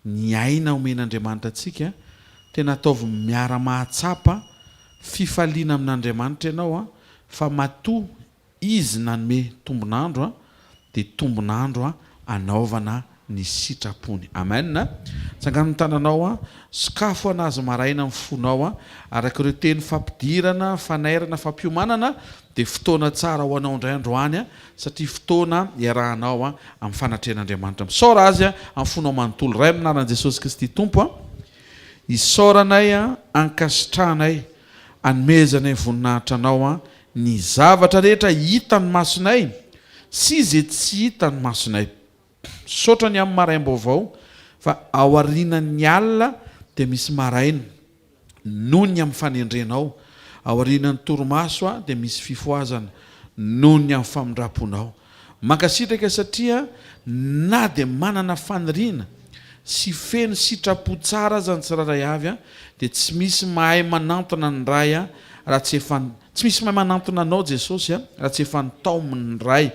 Ny aina omen'Andriamanitra antsika, tena ataovy miara-mahatsapa fifaliana amin'Andriamanitra ianao an, fa matoa Izy nanome tombon'andro an, dia tombon'andro an anaovana ny sitrapony. Amen. Tsangano ny tananao an, sokafo anazy maraina ny fonao an, araka ireo teny fampidirana, fanairana, fampiomanana dia fotoana tsara ho anao indray androany an, satria fotoana iarahanao amin'ny fanatrehan'Andriamanitra. Misaora Azy amin'ny fonao manontolo. Ray amin'ny anaran'i Jesosy Kristy Tompo a, isaoranay, ankasitrahanay, anomezanay voninahitra Anao ny zavatra rehetra hitan'ny masonay sy izay tsy hitan'ny masonay. Misaotra ny amin'ny maraim-baovao fa aorianan'ny alina dia misy maraina. Noho ny amin'ny fanendrenao. Aorianan'ny torimaso dia misy fifohazana, noho ny amin'ny famindram-ponao. Mankasitraka satria na dia manana faniriana sy feno sitrapo tsara aza ny tsirairay avy dia tsy misy mahay manantona ny Ray raha tsy efa tsy misy mahay manantona anao Jesosy raha tsy efa nitaomin'ny Ray.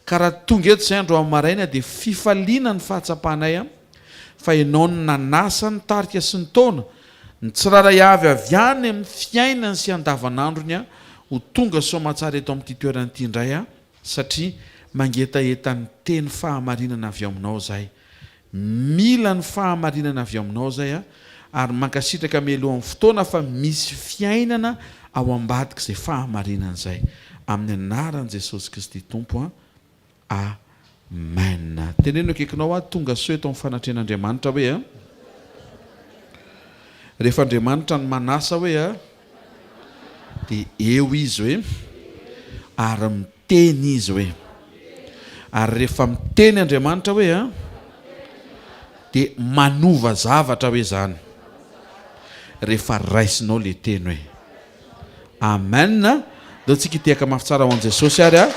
Ka raha tonga eto izay androany maraina dia fifaliana ny fahatsapanay fa ianao no nanasa ny tarika sy ny taona, ny tsirairay avy avy any amin'ny fiainany sy andavanandrony ho tonga soamatsara eto amin'ity toerana ity indray aho satria mangetaheta ny teny fahamarinana avy ao aminao izahay. Mila ny fahamarinana avy ao aminao izahay ary mankasitraka mialohan'ny fotoana fa misy fiainana ao ambadik'izay fahamarinana izay. Amin'ny anaran'i Jesosy Kristy Tompo an. Amen. Teneno akaikinao aho tonga soa eto amin'ny fanatrehan'Andriamanitra hoe a. Rehefa Andriamanitra no manasa hoe a, dia eo Izy hoe, ary miteny Izy hoe. Ary rehefa miteny Andriamanitra hoe a, dia manova zavatra hoe izany. Rehefa raisinao ilay teny hoe. Amen Ndao tsika hitehaka mafy tsara ho an'i Jesosy ary a.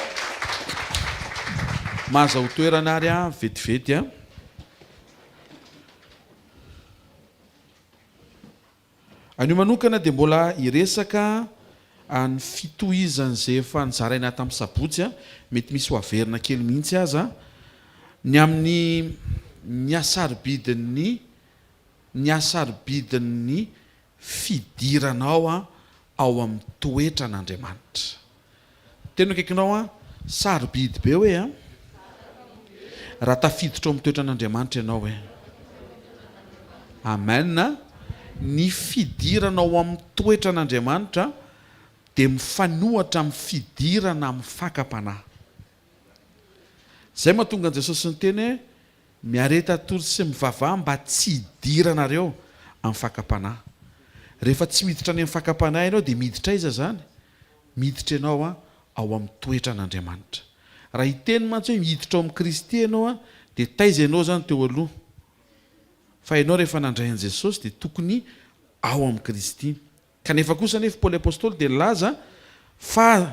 Mahazahoa toerana ary a, vetivety a. Anio manokana dia mbola hiresaka ny fitohizan'izay efa nozaraina tamin'ny sabotsy a, mety misy ho averina kely mihitsy aza, ny amin'ny ny hasarobidin'ny ny hasarobidin'ny fidiranao ao amin'ny toetran'Andriamanitra. Tena akaikinao an, sarobidy be hoe an, raha tafiditra ao amin'ny toetran'Andriamanitra ianao hoe. Amen. Ny fidirana ao amin'ny toetran'Andriamanitra dia mifanohatra amin'ny fidirana amin'ny fakam-panahy. Izay mahatonga an'i Jesosy niteny hoe, Miareta tory sy mivavaha mba tsy hidiranareo amin'ny fakam-panahy. Rehefa tsy miditra any amin'ny fakam-panahy ianao dia miditra aiza izany? Miditra ianao ao amin'ny toetran'Andriamanitra. Raha hiteny mantsy hoe miditra ao amin'i Kristy ianao dia taiza ianao izany teo aloha? Fa ianao rehefa nandray an'i Jesosy dia tokony ao amin'i Kristy. Kanefa kosa anefa Paoly Apostoly dia nilaza fa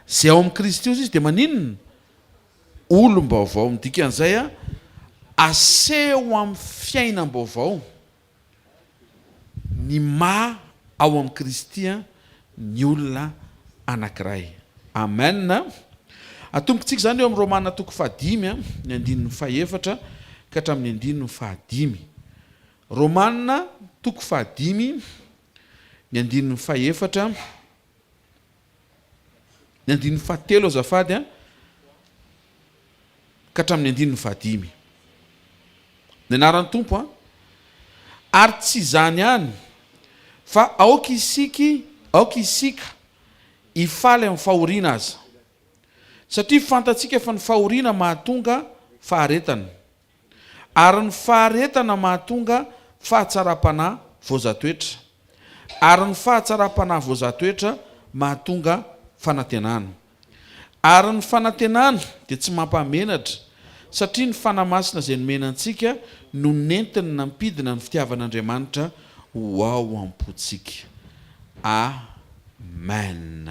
izay ao amin'i Kristy ozy izy dia maninona? Olom-baovao. Ny dikan'izay, aseho amin'ny fiainam-baovao ny maha ao amin'i Kristy ny olona anankiray. Amen. Atombokintsika izany eo amin'ny Romana toko fahadimy, ny andininy fahefatra ka hatramin'ny andininy fahadimy. Romana toko fahadimy, ny andininy fahefatra, ny andininy fahatelo azafady an, ka hatramin'ny andininy fahadimy. Ny anaran'ny Tompo an, ary tsy izany ihany, fa aoka isika, aoka isika hifaly amin'ny fahoriana aza, satria fantatsika fa ny fahoriana mahatonga faharetana. Ary ny faharetana mahatonga fahatsaram-panahy voazatoetra. Ary ny fahatsaram-panahy voazatoetra mahatonga fanantenana. Ary ny fanantenana dia tsy mampahamenatra, satria ny Fanahy Masina izay nomena antsika no nentiny nampidina ny fitiavan'Andriamanitra ho ao am-pontsika. Amen.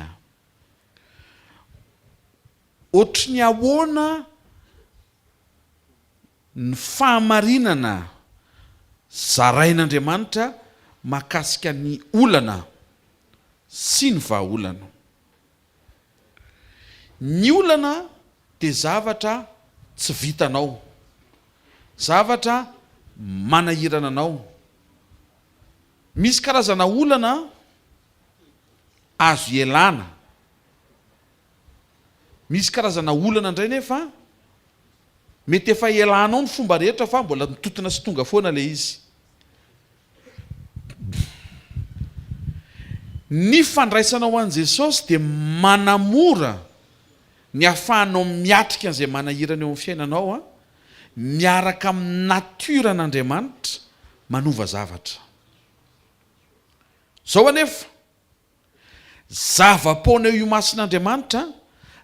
Ohatry ny ahoana Ny fahamarinana zarain'Andriamanitra mahakasika ny olana sy ny vahaolana. Ny olana dia zavatra tsy vitanao, zavatra. manahirana anao. Misy karazana olana azo ialana. Misy karazana olana indray nefa mety efa ialanao ny fomba rehetra fa mbola mitotona sy tonga foana ilay izy. Ny fandraisanao an'i Jesosy dia manamora ny ahafahanao miatrika an'izay manahirana eo amin'ny fiainanao miaraka amin'ny natiora an'Andriamanitra manova zavatra. Izao anefa, zava-poana eo imason'Andriamanitra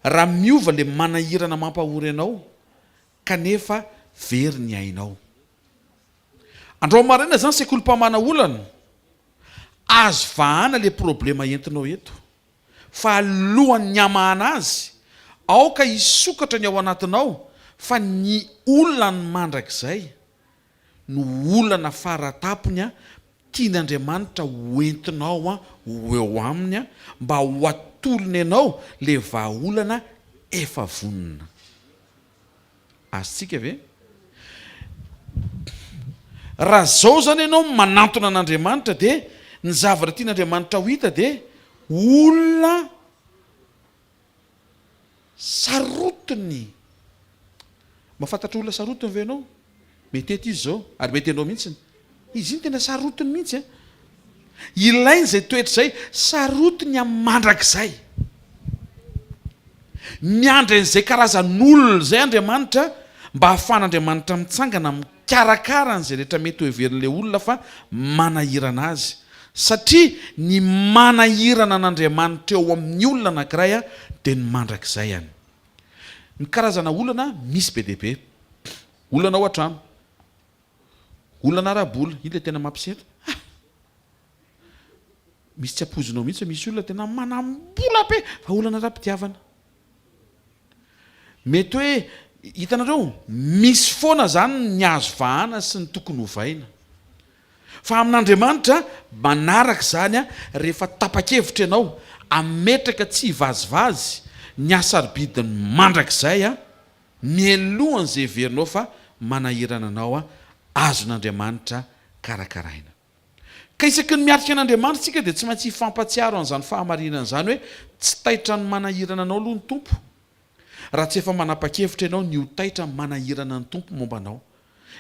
raha miova ilay manahirana mampahory anao kanefa very ny ainao. Androany maraina zany sekoly mpamana olana, azo vahana le problema entinao eto, fa alohan'ny hamahana azy, aoka hisokatra ny ao anatinao fa ny olany mandrakizay no olana faratapony tian'Andriamanitra ho entinao ho eo aminy mba ho atolony anao le vahaolana efa vonona. Azontsika ve? Raha zao zany ianao manantona an'Andriamanitra dia ny zavatra tian'Andriamanitra ho hita dia olona sarotiny. Mahafantatra olona sarotiny ve ianao? Mety eto izy izao ary mety ianao mihitsiny. Izy iny tena sarotiny mihitsy an. Ilainy izay toetra izay, sarotiny amin'ny mandrakizay. Miandry an'izay karazan'olona izay Andriamanitra mba hahafahan'Andriamanitra mitsangana mikarakara an'izay rehetra mety ho heverin'ilay olona fa manahirana azy. Satria ny manahirana an'Andriamanitra eo amin'ny olona anankiray dia ny mandrakizay any. Ny karazana olana misy be dia be. Olana ao an-trano. Olana ara-bola, iny ilay tena mampisento. Ah! Misy tsy ampoizinao mihitsy fa misy olona tena manam-bola be fa olana ara-pitiavana. Mety hoe, hitanareo, misy foana izany ny azo vahana sy ny tokony hovaina. Fa amin'Andriamanitra, manaraka izany, rehefa tapa-kevitra ianao hametraka tsy hivazivazy ny hasarobidiny mandrakizay, Mialohan'izay heverinao fa manahirana anao azon'Andriamanitra karakaraina. Ka isaky ny miatrika an'Andriamanitra isika dia tsy maintsy hifampatsiaro an'izany fahamarinana izany hoe tsy taitra ny manahirana anao aloha ny Tompo raha tsy efa manapa-kevitra ianao ny ho taitra manahirana ny Tompo momba anao.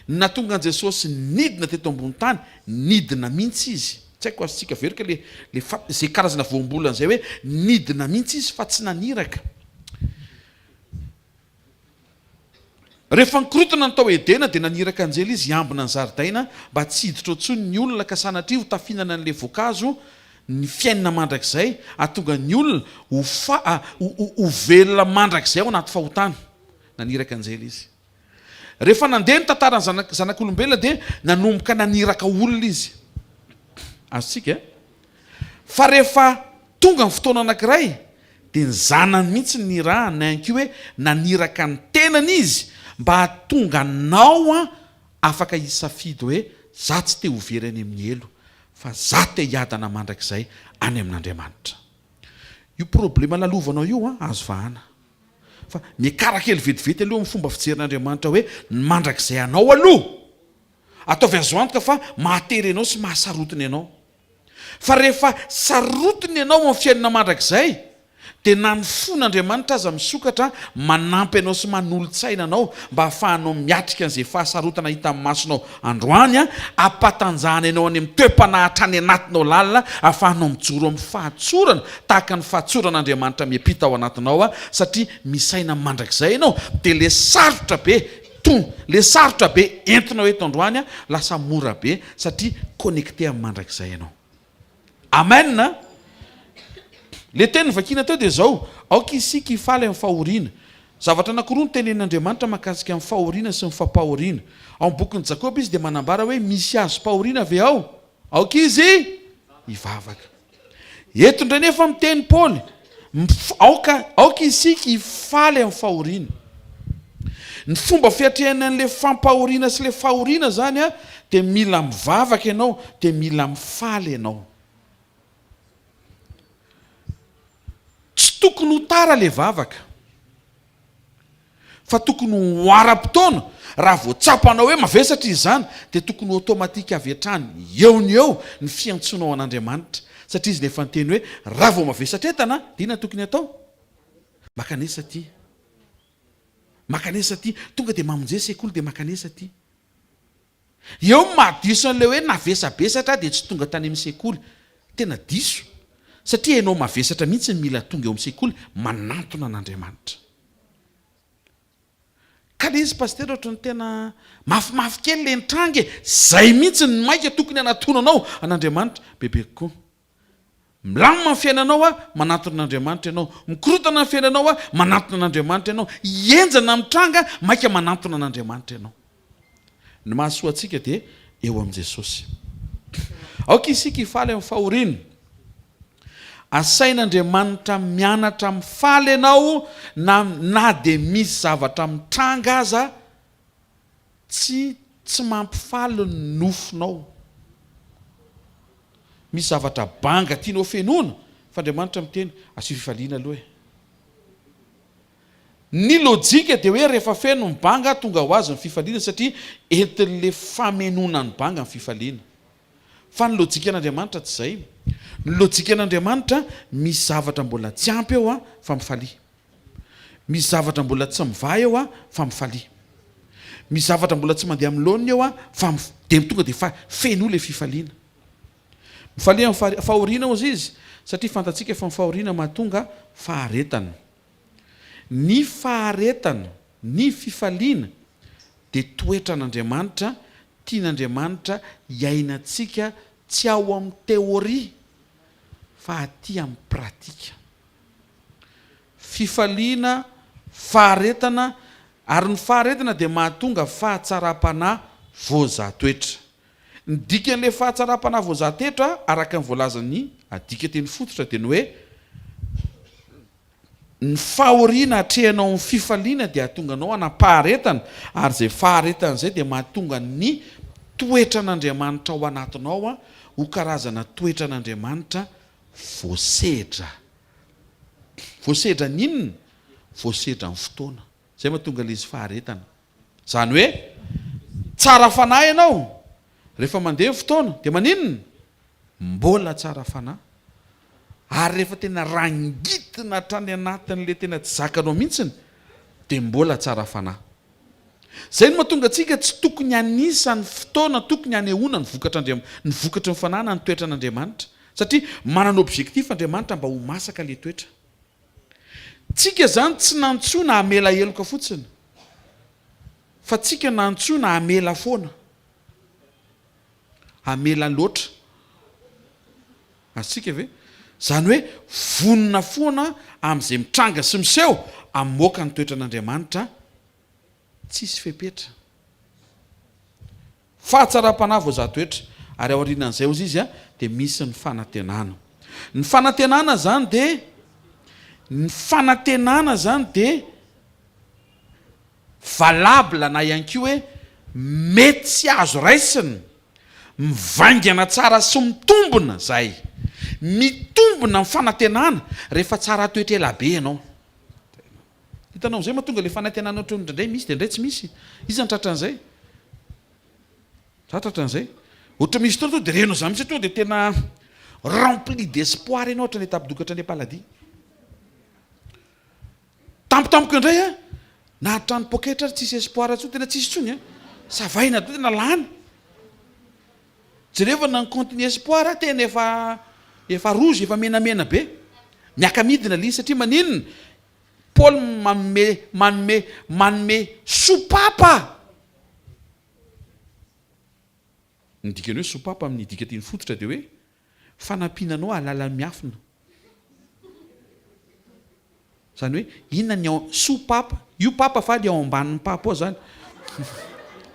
Ny nahatonga an'i Jesosy nidina teto ambony tany, nidina mihitsy Izy. Tsy haiko azontsika averiko le le fa izay karazana voambolana izay hoe nidina mihitsy Izy fa tsy naniraka. Rehefa nikorontana ny tao Edena dia naniraka anjely izy hiambina ny zaridaina mba tsy hiditra ao intsony ny olona ka sanatria ho tafinana an'ilay voankazo ny fiainana mandrakizay hahatonga ny olona ho fa ho velona mandrakizay ao anaty fahotana. Naniraka anjely izy. Rehefa nandeha ny tantaran'ny zanak zanak'olombelona dia nanomboka naniraka olona izy. Azontsika? Fa rehefa tonga ny fotoana anankiray dia ny zanany mihitsy no nirahany na ihany koa hoe naniraka ny tenany izy mba hahatonga anao afaka hisafidy hoe za tsy te ho very any amin'ny helo fa za te hiadana mandrakizay any amin'Andriamanitra. Io problema lalovanao io an azo vahana. Fa miakara kely vetivety aloha amin'ny fomba fijerin'Andriamanitra hoe ny mandrakizay anao aloha. Ataovy azo antoka fa mahatery anao sy mahasarotiny anao. Fa rehefa sarotiny ianao amin'ny fiainana mandrakizay, dia na ny fon'Andriamanitra aza misokatra manampy anao sy manolo-tsaina anao mba hahafahanao miatrika an'izay fahasarotana hitan'ny masonao androany, hampatanjahany anao any amin'ny toe-panahy hatrany anatinao lalina, hahafahanao mijoro amin'ny fahatsorana tahaka ny fahatsoran'Andriamanitra miampita ao anatinao, satria misaina mandrakizay ianao, dia ilay sarotra be Ton, le sarotra be entinao eto androany a, lasa mora be satria connecté amin'ny mandrakizay ianao. Amen a! Le teny novakiana teo dia zao, aoka isika hifaly amin'ny fahoriana. Zavatra anankiroa no tenenin'Andriamanitra mahakasika ny fahoriana sy ny fampahoriana. Ao amin'ny bokin'i Jakoba izy dia manambara hoe misy azom-pahoriana ve ao? Aoka izy hivavaka. Eto indray nefa miteny Paoly, aoka, aoka isika hifaly amin'ny fahoriana. Ny fomba fiatrehana an'ilay fampahoriana sy ilay fahoriana izany dia mila mivavaka ianao, dia mila mifaly ianao. Tsy tokony ho tara ilay vavaka. Fa tokony ho ara-potoana, raha vao tsapanao hoe mavesatra izy izany, dia tokony ho automatique avy hatrany eo no eo ny fiantsoanao an'Andriamanitra. Satria izy efa niteny hoe raha vao mavesatra entana, dia inona no tokony hatao? Makanesa aty. Makanesa aty. Tonga dia mamonjea sekoly dia makanesa aty. Eo ny mahadiso an'ilay hoe navesabesatra aho dia tsy tonga tany amin'ny sekoly. Tena diso. Satria ianao mavesatra mihitsy no mila tonga eo amin'ny sekoly manantona an'Andriamanitra. Ka le izy Pasitera ohatran'ny tena mafimafy kely le nitranga e! Zay mihitsy ny maika tokony hanatonanao an'Andriamanitra bebe kokoa. Milamina ny fiainanao a, manantona an'Andriamanitra ianao. Mikorontana ny fiainanao a, manantona an'Andriamanitra ianao. Henjana ny mitranga, maika manantona an'Andriamanitra ianao. Ny mahasoa antsika dia eo amin'i Jesosy. Aoka isika hifaly amin'ny fahoriana. Asain'Andriamanitra mianatra mifaly ianao na na dia misy zavatra mitranga aza Tsy tsy mampifaly ny nofonao. Misy zavatra banga tianao fenoina fa Andriamanitra miteny asio fifaliana aloha e. Ny lojika dia hoe rehefa feno ny banga tonga ho azy ny fifaliana satria entin'le famenoana ny banga ny fifaliana. Fa ny lojikan'Andriamanitra tsy izay. Ny lojikan'Andriamanitra misy zavatra mbola tsy ampy eo fa mifalia. Misy zavatra mbola tsy mivaha eo an, fa mifalia. Misy zavatra mbola tsy mandeha amin'ny laoniny eo an, fa dia tonga dia fa feno ilay fifaliana. Mifalia amin'ny fahoriana hozy izy, satria fantatsika fa ny fahoriana mahatonga faharetana. Ny faharetana, ny fifaliana dia toetran'Andriamanitra, tian'Andriamanitra hiainantsika tsy ao amin'ny théorie fa aty amin'ny pratique. Fifaliana, faharetana, ary ny faharetana dia mahatonga fahatsaram-panahy voazaha toetra. Ny dikan'ilay fahatsaram-panahy voazaha tetra, araka ny voalazan'ny adika teny fototra, dia ny hoe, ny fahoriana atrehanao amin'ny fifaliana dia hahatonga anao hanam-paharetana, ary izay faharetana izay dia mahatonga ny toetran'Andriamanitra ao anatinao ho karazana toetran'Andriamanitra voasedra. Voasedra ny inona? Voasedra ny fotoana. Izay mahatonga ilay izy faharetana. Izany hoe, tsara fanahy ianao, rehefa mandeha ny fotoana, dia maninona? Mbola tsara fanahy. Ary rehefa tena rangitina hatrany anatin'ilay tena tsy zakanao mihitsiny, dia mbola tsara fanahy. Izay no mahatonga antsika tsy tokony hanisa ny fotoana tokony hanehoana ny vokatr'Andriam, ny vokatry ny fanahy na ny toetran'Andriamanitra. Satria manana objectif Andriamanitra mba ho masaka ilay toetra. Tsika izany tsy nantsoina hamela heloka fotsiny, fa tsika nantsoina hamela foana. Hamela loatra. Azontsika ve? Izany hoe vonona foana amin'izay mitranga sy miseho hamoaka ny toetran'Andriamanitra tsisy fepetra. Fahatsaram-panahy voazaha toetra. Ary aorianan'izay hozy izy dia misy ny fanantenana. Ny fanantenana izany dia ny fanantenana izany dia valable na ihany koa hoe mety sy azo raisina, mivaingana tsara sy mitombina izay. Mitombina ny fanantenana rehefa tsara toetra ela be ianao. Hitanao amin'izay mahatonga ilay fanantenana ohatran'ny indraindray misy dia indray tsy misy. Iza no tratran'izay? Za tratran'izay. Ohatra misy fotoana tonga dia renao izany mihitsy tonga dia tena rempli d'espoir ianao ohatran'ny tapidoka hatrany am-paladia. Tampotampoka indray a, na hatrany poketra ary tsisy espoir intsony, tena tsisy intsony a. Savaina daholo, tena lany. Jerevana ny compte ny espoir a, tena efa efa rouge, efa menamena be. Miaka-midina ilay izy satria maninona? Paoly manome manome manome sopapa. Ny dikan'ny hoe sopapa amin'ny dikateny fototra dia hoe fanampiana anao hahalala ny miafina. Izany hoe inona ny ao sous-pape, io papa fa le ao ambanin'ny pape ao izany.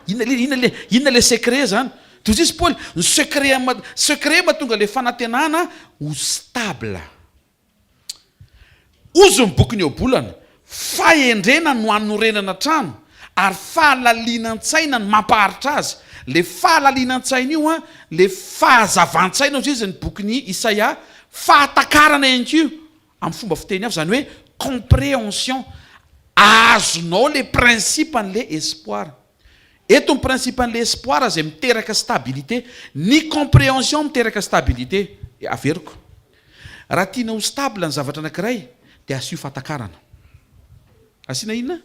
Inona le inona le inona le secret izany? Toy izay izy Paoly, ny secret secret mahatonga le fanantenana ho stable. Hozy ny bokin'ny Ohabolana, Fahendrena no anorenana trano, ary fahalalinan-tsaina no mampaharitra azy. Ilay fahalalinan-tsaina io an, ilay fahazavan-tsaina hozy izy ny bokin'i Isaia, fahatakarana ihany koa amin'ny fomba fiteny hafa, izany hoe compréhension. Azonao le principe an'le espoir. Eto ny principe an'le espoir izay miteraka stabilité. Ny comprehension miteraka stabilité. Averiko. Raha tiana ho stable ny zavatra anankiray dia asio fahatakarana. Asiana inona?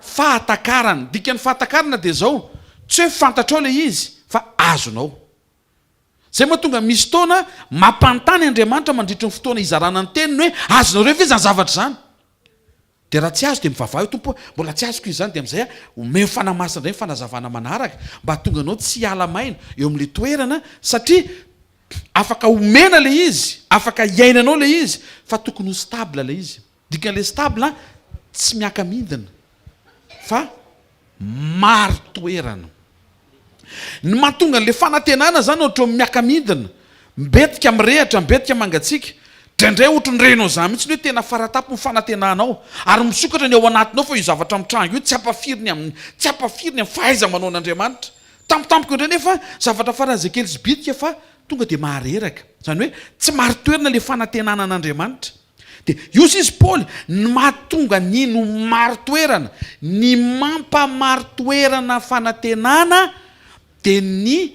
Fahatakarana. Dikan'ny fahatakarana dia izao, tsy hoe fantatrao ilay izy fa azonao. Izay mahatonga misy fotoana mampanontany Andriamanitra mandritry ny fotoana hizarana ny teniny hoe azonareo ve izany zavatra izany? Dia raha tsy azo dia mivavaha eo Tompo ô, mbola tsy azoko izy izany dia amin'izay omeo Fanahy Masina indray ny fanazavana manaraka mba hahatonga anao tsy hiala maina eo amin'ilay toerana satria afaka omena ilay izy, afaka iainanao ilay izy fa tokony ho stable ilay izy. Dikan'ilay stable tsy miaka-midina fa marin-toerana. Ny mahatonga an'ilay fanantenana izany ohatran'ny miaka-midina, mbetika mirehatra, mbetika mangatsiaka. Indraindray ohatran'ny renao izany mihitsy hoe tena faratampony ny fanantenanao ary misokatra ny ao anatinao fa io zavatra mitranga io tsy ampafiriny amin'ny tsy ampafiriny amin'ny fahaiza-manaon'Andriamanitra. Tampotampoka indray nefa zavatra faran'izay kely sy bitika fa tonga dia mahareraka. Izany hoe tsy marin-toerana ilay fanantenana an'Andriamanitra. Dia io sisa Paoly, ny mahatonga ny no marin-toerana, ny mampamarin-toerana fanantenana dia ny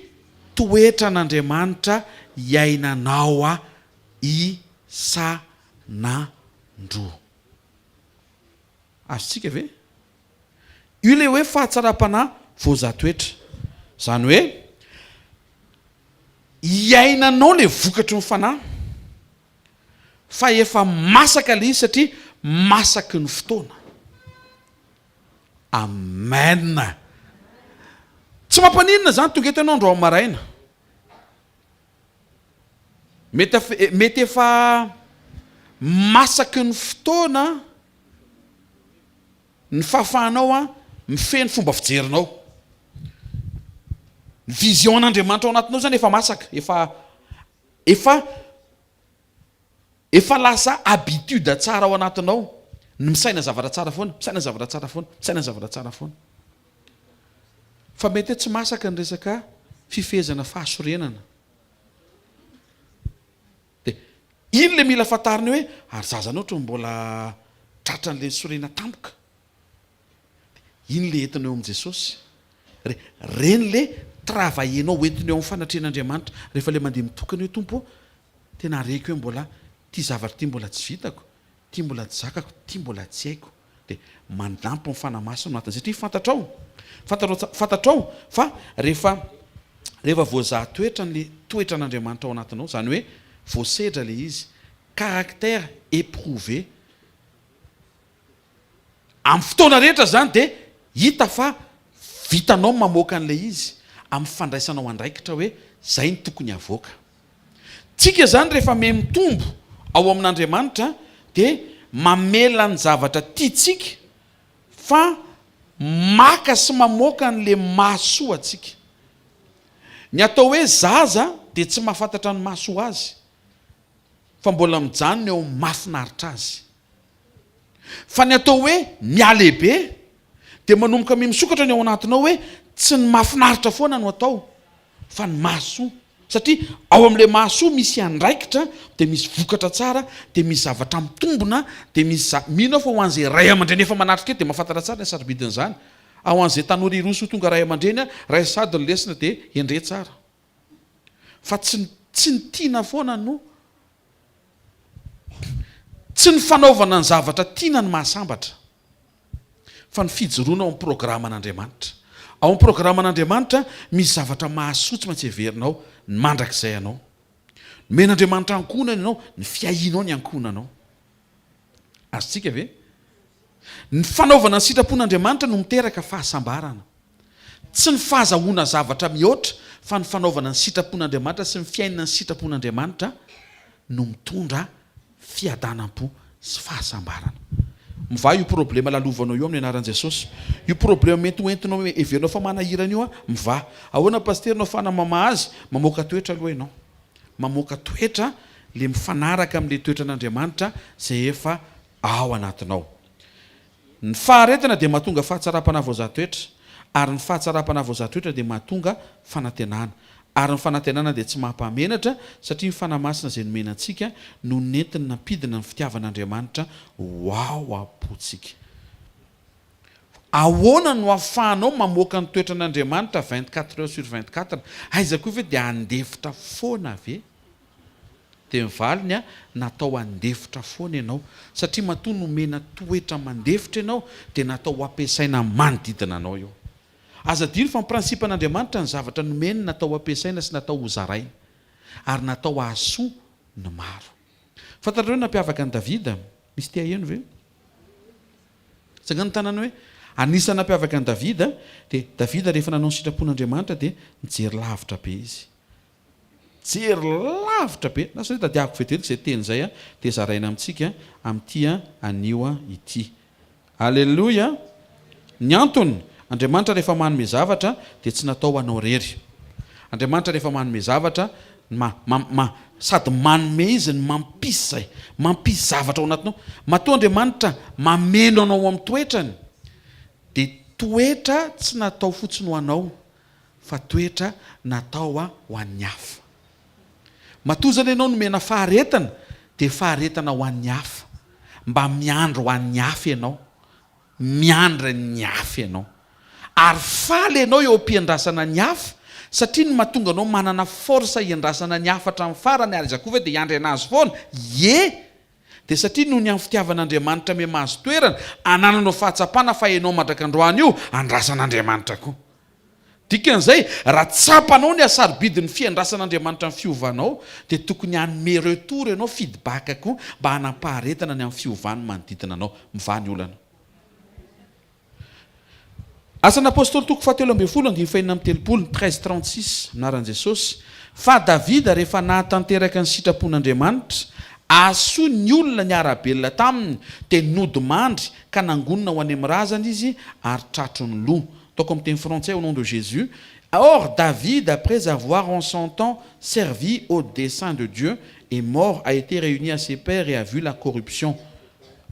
toetran'Andriamanitra iainanao isan'andro. Azontsika ve? Io ilay hoe fahatsaram-panahy voazaha-toetra. Izany hoe iainanao ilay vokatry ny fanahy. Fa efa masaka le izy satria masaky ny fotoana. Amen. Tsy mampaninona zany tonga eto ianao androany maraina. Mety mety efa masaky ny fotoana ny fahafahanao an mifehy ny fomba fijerinao. Ny vision an'Andriamanitra ao anatinao zany efa masaka, efa Efa efa lasa habitude tsara ao anatinao ny misaina zavatra tsara foana, misaina zavatra tsara foana, misaina zavatra tsara foana. Fa mety hoe tsy masaka ny resaka fifehezana fahasorenana. Dia iny le mila fantarina hoe ary za zany ohatran'ny mbola tratran'le sorena tampoka. Iny le entina eo amin'i Jesosy. Re, reny le travailler-nao hoentina eo amin'ny fanatrehan'Andriamanitra. Rehefa le mandeha mitokana eo, Tompo ô, tena reko hoe mbola ity zavatra ity mbola tsy vitako, ity mbola tsy zakako, ity mbola tsy haiko. Dia manampy ny Fanahy Masina ao anatin'izay. Satria fantatrao, fantatrao tsa, fantatrao fa rehefa, rehefa voazaha toetra ny toetran'Andriamanitra ao anatinao, izany hoe voasedra le izy, caractère éprouvé, Amin'ny fotoana rehetra izany dia hita fa vitanao ny mamoaka an'ilay izy amin'ny fandraisanao andraikitra hoe izay no tokony havoaka. Tsika izany rehefa miha mitombo ao amin'Andriamanitra dia mamela ny zavatra tiantsika fa maka sy mamoaka an'ilay mahasoa antsika. Ny atao hoe zaza dia tsy mahafantatra ny mahasoa azy fa mbola mijanona eo amin'ny mahafinaritra azy. Fa ny atao hoe mihalehibe dia manomboka miha-misokatra ny ao anatinao hoe tsy ny mahafinaritra foana no atao fa ny mahasoa. Satria ao amin'ilay mahasoa misy andraikitra dia misy vokatra tsara dia misy zavatra mitombina dia misy za, mino aho fa ho an'izay ray aman-dreny efa manatrika eto dia mahafantatra tsara ny hasarobidin'izany. Ho an'izay tanora hiroso ho tonga ray aman-dreny, raiso sady ny lesona dia hendre tsara. Fa tsy tsy ny tiana foana no Tsy ny fanaovana ny zavatra tiana no mahasambatra, fa ny fijoroana ao amin'ny programan'Andriamanitra. Ao amin'ny programan'Andriamanitra, misy zavatra mahasoa tsy maintsy heverinao ny mandrakizay anao. Nomen'Andriamanitra ankohonana ianao, ny fiahianao ny ankohonanao. Azontsika ve? Ny fanaovana ny sitrapon'Andriamanitra no miteraka fahasambarana. Tsy ny fahazahoana zavatra mihoatra fa ny fanaovana ny sitrapon'Andriamanitra sy ny fiainana ny sitrapon'Andriamanitra no mitondra fiadanam-po sy fahasambarana. Mivaha io problema lalovanao io amin'ny anaran'i Jesosy. Io problema mety ho entinao heverinao fa manahirana io mivaha. Ahoana Pasitera no ahafahana mamaha azy? Mamoaka toetra aloha ianao. Mamoaka toetra le mifanaraka amin'le toetran'Andriamanitra izay efa ao anatinao. Ny faharetana dia mahatonga fahatsaram-panahy voazaha toetra, ary ny fahatsaram-panahy voazaha toetra dia mahatonga fanantenana. Ary ny fanantenana dia tsy mampahamenatra, satria ny Fanahy Masina izay nomena antsika no nentiny nampidina ny fitiavan'Andriamanitra ho ao am-pontsika. Ahoana no ahafahanao mamoaka ny toetran'Andriamanitra 24 heures sur 24? Aiza koa ve dia handefitra foana ve? Dia ny valiny, natao handefitra foana ianao. Satria matoa nomena toetra mandefitra ianao dia natao ho ampiasaina manodidina anao io. Aza adino fa ny principe an'Andriamanitra ny zavatra nomeny natao ho ampiasaina sy natao ho zaraina. Ary natao hahasoa ny maro. Fantatrareo ny nampiavaka an'i Davida? Misy te haheno ve? Tsangano ny tanana hoe, Anisan'ny nampiavaka an'i Davida, dia Davida rehefa nanao ny sitrapon'Andriamanitra dia nijery lavitra be izy. Jery lavitra be. Lasa hoe tadiaviko vetivety izay teny izay dia zaraina amintsika amin'ity anio ity. Aleloia! Ny antony, Andriamanitra rehefa manome zavatra dia tsy natao ho anao irery. Andriamanitra rehefa manome zavatra, ma, ma, ma, sady manome Izy no mampisy izay, mampisy zavatra ao anatinao. Matoa Andriamanitra mameno anao amin'ny toetrany, dia toetra tsy natao fotsiny ho anao, fa toetra natao ho an'ny hafa. Matoa izany ianao nomena faharetana, dia faharetana ho an'ny hafa. Mba miandry ho an'ny hafa ianao. Miandry ny hafa ianao. Ary faly ianao eo am-piandrasana ny hafa, satria ny mahatonga anao manana force hiandrasana ny hafa hatramin'ny farany, ary iza koa ve dia hiandry an'azy foana? Ie! Dia satria noho ny amin'ny fitiavan'Andriamanitra miha-mahazo toerana, anananao fahatsapana fa ianao mandrak'androany io, andrasan'Andriamanitra koa. Dikan'izay, raha tsapanao ny hasarobidin'ny fiandrasan'Andriamanitra ny fiovanao, dia tokony hanome retour ianao, feedback koa, mba hanam-paharetana ny amin'ny fiovan'ny manodidina anao. Mivaha ny olana. Asan'ny Apostoly toko fahatelo ambin'ny folo andininy fahenina amby telopolo, 13:36, Anaran'i Jesosy, Fa Davida rehefa nahatanteraka ny sitrapon'Andriamanitra, hahasoa ny olona niara-belona taminy, dia nodimandry ka nangonina ho any amin'ny razany izy ary tratry ny loha. Ataoko amin'ny teny frantsay, au nom de Jésus, Or David après avoir en son temps servi au dessein de Dieu est mort, a été réuni à ses pères et a vu la corruption.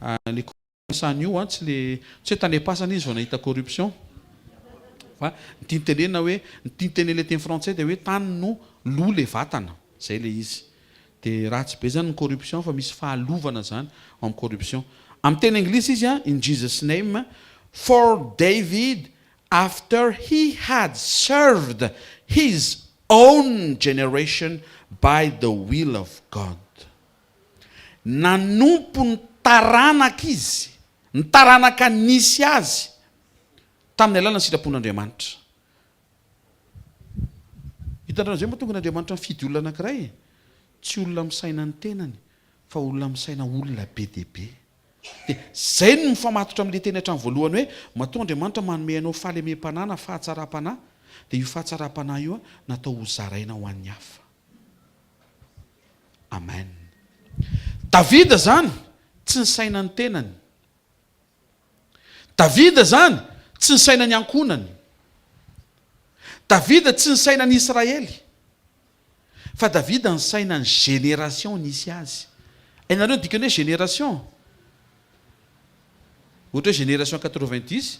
Le corruption io an, tsy le, tsy hoe tany am-pasana izy vao nahita corruption, fa ny tiany tenenina hoe, ny tiany tenenina le teny frantsay dia hoe tany no lo le vatana, zay le izy. Dia ratsy be zany ny corruption fa misy fahalovana zany ao amin'ny corruption. Amin'ny teny anglisy izy an, in Jesus name, for David after he had served his own generation by the will of God. Nanompo ny taranaka izy, ny taranaka nisy azy, tamin'ny alalan'ny sitrapon'Andriamanitra. Hitanareo izay mahatonga an'Andriamanitra mifidy olona anankiray e? Tsy olona misaina ny tenany fa olona misaina olona be dia be. Dia izay no mifamatotra amin'ilay teny hatramin'ny voalohany hoe matoa Andriamanitra manome anao fahalemem-panahy na fahatsaram-panahy dia io fahatsaram-panahy io natao ho zaraina ho an'ny hafa. Amen. Davida izany tsy nisaina ny tenany. Davida izany tsy nisaina ny ankohonany. Davida tsy nisaina ny Israely. Fa Davida nisaina ny génération nisy azy. Hainareo ny dikan'ny hoe génération? Ohatra hoe génération 90,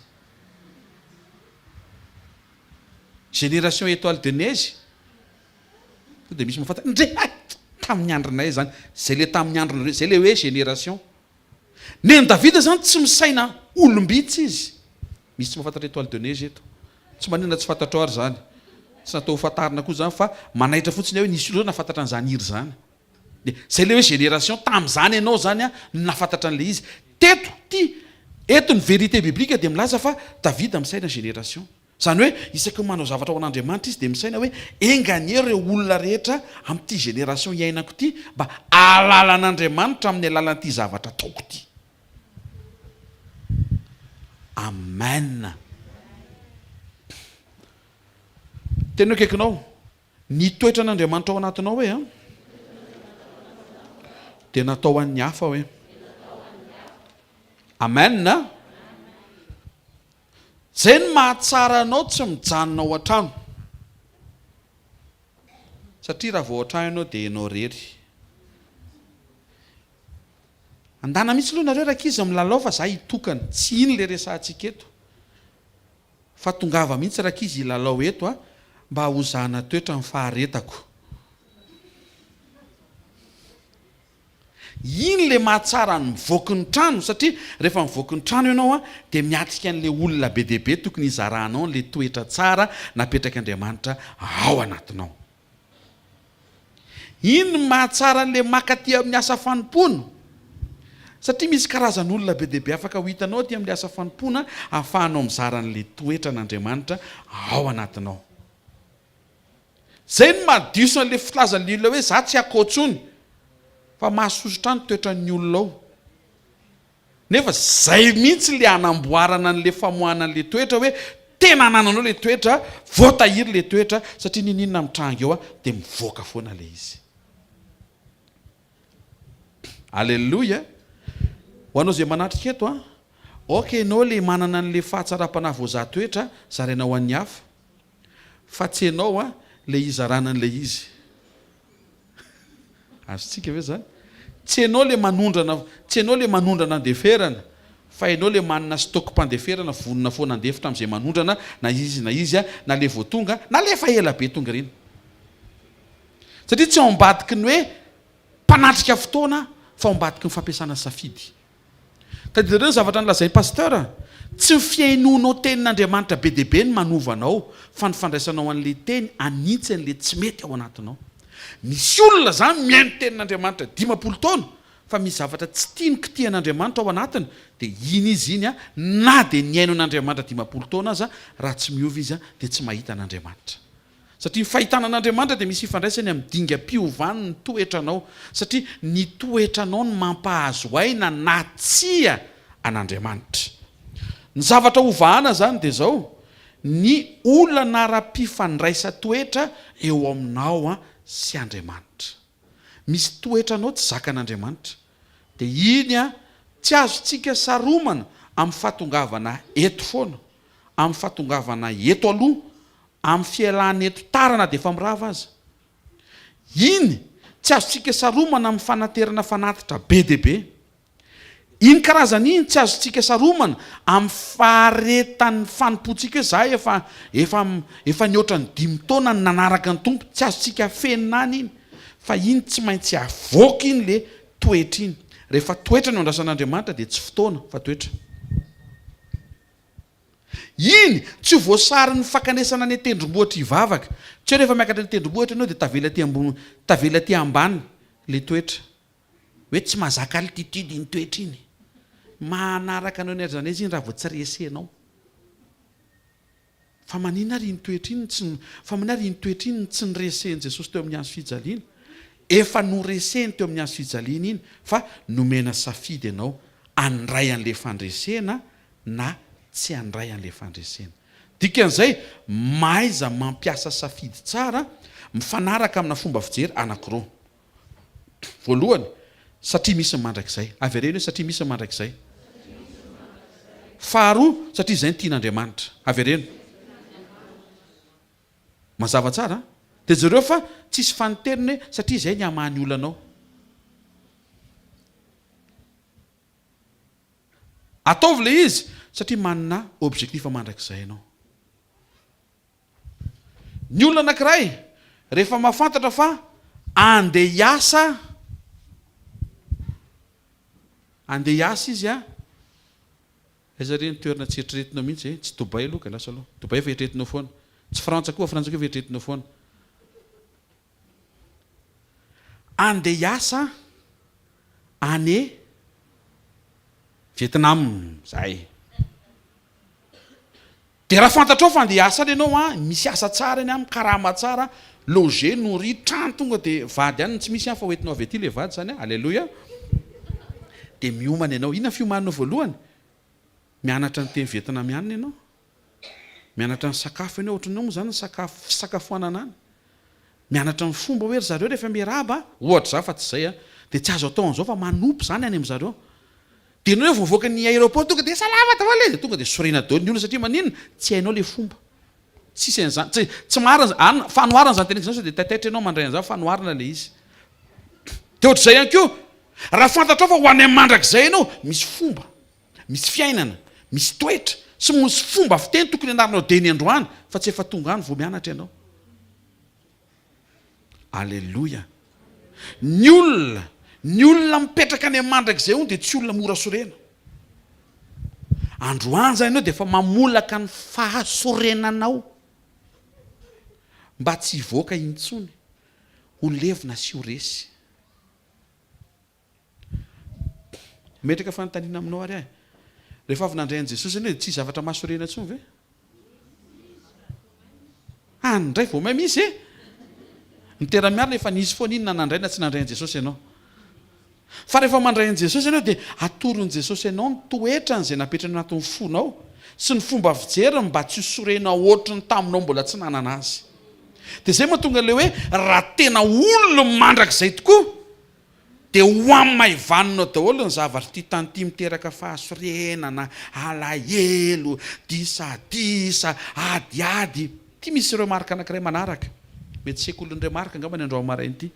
génération étoile de neige. Sao dia misy mahafantatra? Ndre hay! Tamin'ny andronay izany. Izay ilay tamin'ny andronareo, izay ilay hoe génération. Nen'i Davida izany tsy misaina olom-bitsy izy. Misy tsy mahafantatra étoile de neige eto. Tsy maninona tsy fantatrao ary izany. Tsy natao ho fantarina koa izany fa manaitra fotsiny aho hoe nisy olona nahafantatra an'izany hira izany. Dia izay ilay hoe génération, tamin'izany ianao izany no nahafantatra an'ilay izy. Teto, ity, eto ny vérité biblique dia milaza fa Davida misaina génération. Izany hoe isaky ny manao zavatra ho an'Andriamanitra izy dia misaina hoe enga anie ireo olona rehetra amin'ity génération iainako ity mba hahalala an'Andriamanitra amin'ny alalan'ity zavatra ataoko ity. Amen. Tena eo akaikinao, ny toetran'Andriamanitra ao anatinao hoe an, dia natao ho an'ny hafa hoe. Amen. Zay no mahatsara anao tsy mijanona ao an-trano. Satria raha vao ao an-trano ianao dia ianao irery. Andana mihitsy aloha nareo rankizy milalao fa za hitokana. Tsy iny le resahantsika eto. Fa tongava mihitsy rankizy hilalao eto a, mba hozahana toetra ny faharetako. Iny le mahatsara ny mivoaky ny trano satria rehefa mivoaky ny trano ianao dia miatrika an'le olona be dia be tokony hizaranao an'le toetra tsara napetrak'Andriamanitra ao anatinao. Iny ny mahatsara an'le maka aty amin'ny asa fanompoana satria misy karazan'olona be dia be afaka ho hitanao aty amin'le asa fanompoana ahafahanao mizara an'le toetran'Andriamanitra ao anatinao. Zay no mahadiso an'le filazan'le olona hoe za tsy akao tsony fa mahasosotra ahy ny toetran'ny olona ao. Nefa zay mihitsy le hanamboarana an'le famoahana an'le toetra hoe tena anananao le toetra, voatahiry le toetra satria n'inon'inona mitranga eo dia mivoaka foana le izy. Alléluia! Ho anao izay manatrika eto an, aoka ianao le manana an'le fahatsaram-panahy voazaha toetra zaraina ho an'ny hafa. Fa tsy enao a le hizarana an'ilay izy. Azontsika ve zany? Tsy enao le manondrana, tsy enao le manondrana andeferana, fa enao le manana stock-pandeferana vonona foana handefitra amin'izay manondrana na izy na izy a, na le vao tonga, na le efa ela be tonga ireny. Satria tsy ao ambadiky ny hoe mpanatrika fotoana fa ao ambadiky ny fampiasana safidy. Tadidinareo ny zavatra nolazain'i Pasteur? Tsy ny fihainoanao tenin'Andriamanitra be dia be no manova anao fa ny fandraisanao an'ilay teny hanitsy an'ilay tsy mety ao anatinao. Misy olona izany mihaino tenin'Andriamanitra 50 taona fa misy zavatra tsy tiany kitihan'Andriamanitra ao anatiny dia iny izy iny na dia nihaino an'Andriamanitra 50 taona aza raha tsy miova izy dia tsy mahita an'Andriamanitra. Satria ny fahitana an'Andriamanitra dia misy ifandraisany amin'ny dingam-piovan'ny toetranao, satria ny toetranao no mampahazo aina na tsia an'Andriamanitra. Ny zavatra hovahana izany dia izao, ny olana ara-pifandraisan-toetra eo aminao sy Andriamanitra. Misy toetranao tsy zakan'Andriamanitra. Dia iny tsy azontsika saromana amin'ny fahatongavana eto foana, amin'ny fahatongavana eto aloha, amin'ny fialana eto tara na dia efa mirava aza. Iny tsy azontsika saromana amin'ny fanaterana fanatitra be dia be. Iny karazana iny tsy azontsika saromana amin'ny faharetan'ny fanompoantsika hoe za efa efa efa nihoatra ny dimy taona no nanaraka ny Tompo, tsy azontsika afenina any iny fa iny tsy maintsy avoaka iny le toetra iny. Rehefa toetra no andrasan'Andriamanitra dia tsy fotoana fa toetra. Iny, tsy ho voasarin'ny fankanesana any an-tendrombohitra hivavaka. Tsy hoe rehefa miakatra ny tendrombohitra ianao dia tavela aty ambony, tavela aty ambany ilay toetra. Hoe tsy mahazaka altitude iny toetra iny. Manaraka anao eny aiza n'aiza iny raha vao tsy resenao. Fa maninona ary iny toetra iny tsy, fa maninona ary iny toetra iny tsy noresen'i Jesosy teo amin'ny hazo fijaliana? Efa noreseny teo amin'ny hazo fijaliana iny fa nomena safidy ianao handray an'ilay fandresena na tsy handray an'ilay fandresena. Dikan'izay, mahaiza mampiasa safidy tsara mifanaraka amina fomba fijery anankiroa. Voalohany, satria misy ny mandrakizay. Avereno hoe satria misy ny mandrakizay. Faharoa, satria izay no tian'Andriamanitra. Avereno. Mazava tsara an? Dia jereo fa tsisy fanintelony hoe satria izay ny hamaha ny olanao. Ataovy ilay izy satria manana objectif mandrakizay ianao. Ny olona anankiray rehefa mahafantatra fa andeha hiasa, andeha hiasa izy an, aiza re ny toerana tsy eritreretinao mihitsy e, tsy Dubaï aloha ka lasa aloha, Dubaï efa eritreretinao foana, tsy Frantsa koa, Frantsa koa efa eritreretinao foana. Andeha hiasa any Vietnam zay. Dia raha fantatrao fa andeha hiasa any ianao an, misy asa tsara eny an, mikarama tsara, loger, nourri, trano tonga dia vady any no tsy misy an fa hoentinao avy aty ilay vady izany an, aleloia. Dia miomana ianao. Inona ny fiomananao voalohany? Mianatra ny teny vietnamianina ianao. Mianatra ny sakafo ianao, ohatran'ny ahoana moa izany ny sakafo, fisakafoanana any? Mianatra ny fomba hoe ry zareo rehefa miarahaba, ohatra izany fa tsy izay an, dia tsy azo atao an'izao fa manopy izany any amin-zareo. Dia ianao vao mivoaka ny aéroport tonga dia salama daholo e! Dia tonga dia sorena daholo ny olona satria maninona? Tsy hainao ilay fomba. Tsisy an'izany, tsy, tsy marina izany, an, fanoharana izany teneniko izany sao dia taitaitra ianao mandray an'izany, fanoharana ilay izy. Dia ohatr'izay ihany koa, raha fantatrao fa ho any amin'ny mandrakizay ianao, misy fomba. Misy fiainana, misy toetra, sy misy fomba fiteny tokony hianaranao dieny androany fa tsy efa tonga any vao mianatra ianao. Aleloia! Ny olona, Ny olona mipetraka any amin'ny mandrakizay hono dia tsy olona mora sorena. Androany izany ianao dia efa mamolaka ny fahasorenanao mba tsy hivoaka intsony, ho levona sy ho resy. Mametraka fanontaniana aminao ary aho e. Rehefa avy nandray an'i Jesosy ianao dia tsy hisy zavatra mahasorena intsony ve? Any indray vao may misy e! Ny tera-miarina efa nisy foana iny na nandray na tsy nandray an'i Jesosy ianao. Fa rehefa mandray an'i Jesosy ianao dia atoron'i Jesosy anao ny toetrany izay napetrany anatin'ny fonao sy ny fomba fijeriny mba tsy ho sorena ohatry ny taminao mbola tsy nanana azy. Dia izay mahatonga ilay hoe raha tena olona mandrakizay tokoa dia ho hamaivaninao daholo ny zavatra ity tany ity miteraka fahasorenana, alahelo, disadisa, adiady. Ity misy remarque anankiray manaraka. Mety sekolin'ny remarque angamba ny androany maraina ity.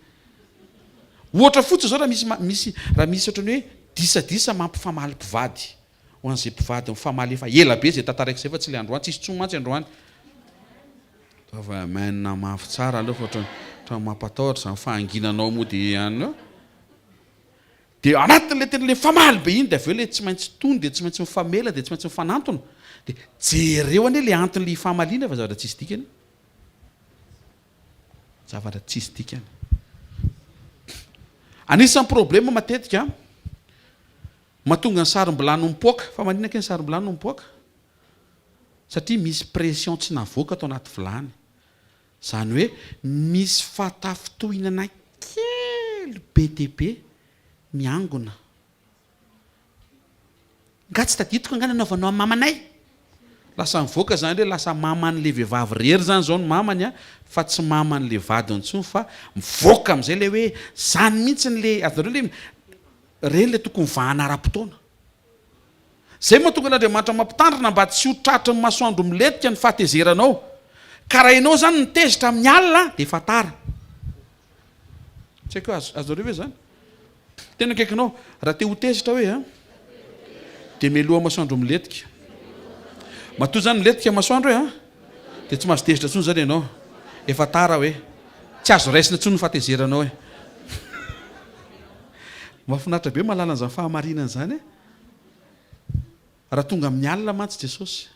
Ohatra fotsiny izao raha misy misy raha misy ohatran'ny hoe disadisa mampifamaly mpivady. Ho an'izay mpivady mifamaly efa ela be izay tantaraiko izay fa tsy ilay androany, tsisy intsony mantsy androany. Ataovy amen mafy tsara aloha fa ohatran'ny ohatran'ny mampatahotra izany fahanginanao mody ihany eo. Dia anatin'ilay tena ilay famaly be iny dia avy eo ilay tsy maintsy tony dia tsy maintsy mifamela dia tsy maintsy mifanantona. Dia jereo anie ilay anton'ilay ifamaliana fa zavatra tsisy dikany. Zavatra tsisy dikany. Anisan'ny problème matetika mahatonga ny sarom-bilany ho mipoaka. Fa maninona kay ny sarom-bilany no mipoaka? Satria misy pression tsy navoaka ato anaty vilany. Izany hoe misy fahatafintohinana kely be dia be miangona. Nga tsy tadidiko nga nanaovanao an'i mamanay? Lasa mivoaka zany hoe lasa maman'le vehivavy rery zany zao ny mamany a, fa tsy maman'le vadiny intsony fa mivoaka amizay le hoe zany mihitsy le azonareo le reny le tokony vahana ara-potoana. Zay mahatonga an'Andriamanitra mampitandrina mba tsy ho tratry ny masoandro milentika ny fahatezeranao. Ka raha ianao zany mitezitra amin'ny alina dia efa tara. Tsy haiko hoe azonareo ve zany? Tena akaikinao, raha te ho tezitra hoe a, dia mialoha masoandro milentika. Matoa zany milentika masoandro hoe a, dia tsy mahazo tezitra intsony zany ianao. Efa tara hoe. Tsy azo raisina intsony ny fahatezeranao hoe. Mahafinaritra be mahalala an'izany fahamarinana izany e. Raha tonga amin'ny alina mantsy Jesosy,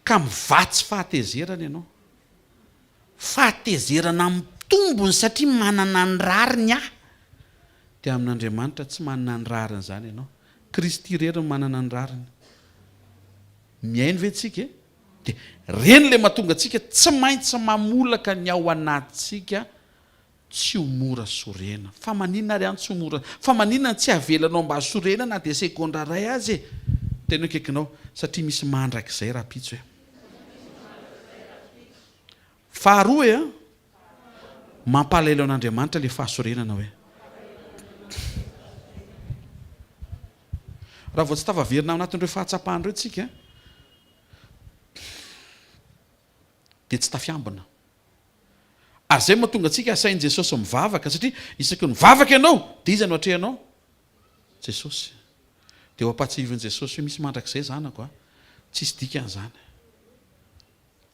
ka mivatsy fahatezerana ianao. Fahatezerana amin'ny tombony satria manana ny rariny aho. Dia amin'Andriamanitra tsy manana ny rariny izany ianao. Kristy irery no manana ny rariny. Mihaino ve tsika e? Dia ireny ilay mahatonga antsika tsy maintsy mamolaka ny ao anatintsika tsy ho mora sorena. Fa maninona ary an tsy ho mora, fa maninona no tsy avelanao mba sorena na dia segondra iray aza e? Tena akaikinao, satria misy mandrakizay rahampitso e. Faharoa e an, mampalahelo an'Andriamanitra ilay fahasorenana hoe. Raha vao tsy tafaverina ao anatin'ireo fahatsapana ireo tsika dia tsy tafiambina. Ary izay no mahatonga antsika asain'i Jesosy mivavaka satria isaky ny mivavaka ianao dia iza no atrehanao? Jesosy. Dia ho ampahatsiahivin'i Jesosy hoe misy mandrakizay zanako a. Tsisy dikany izany.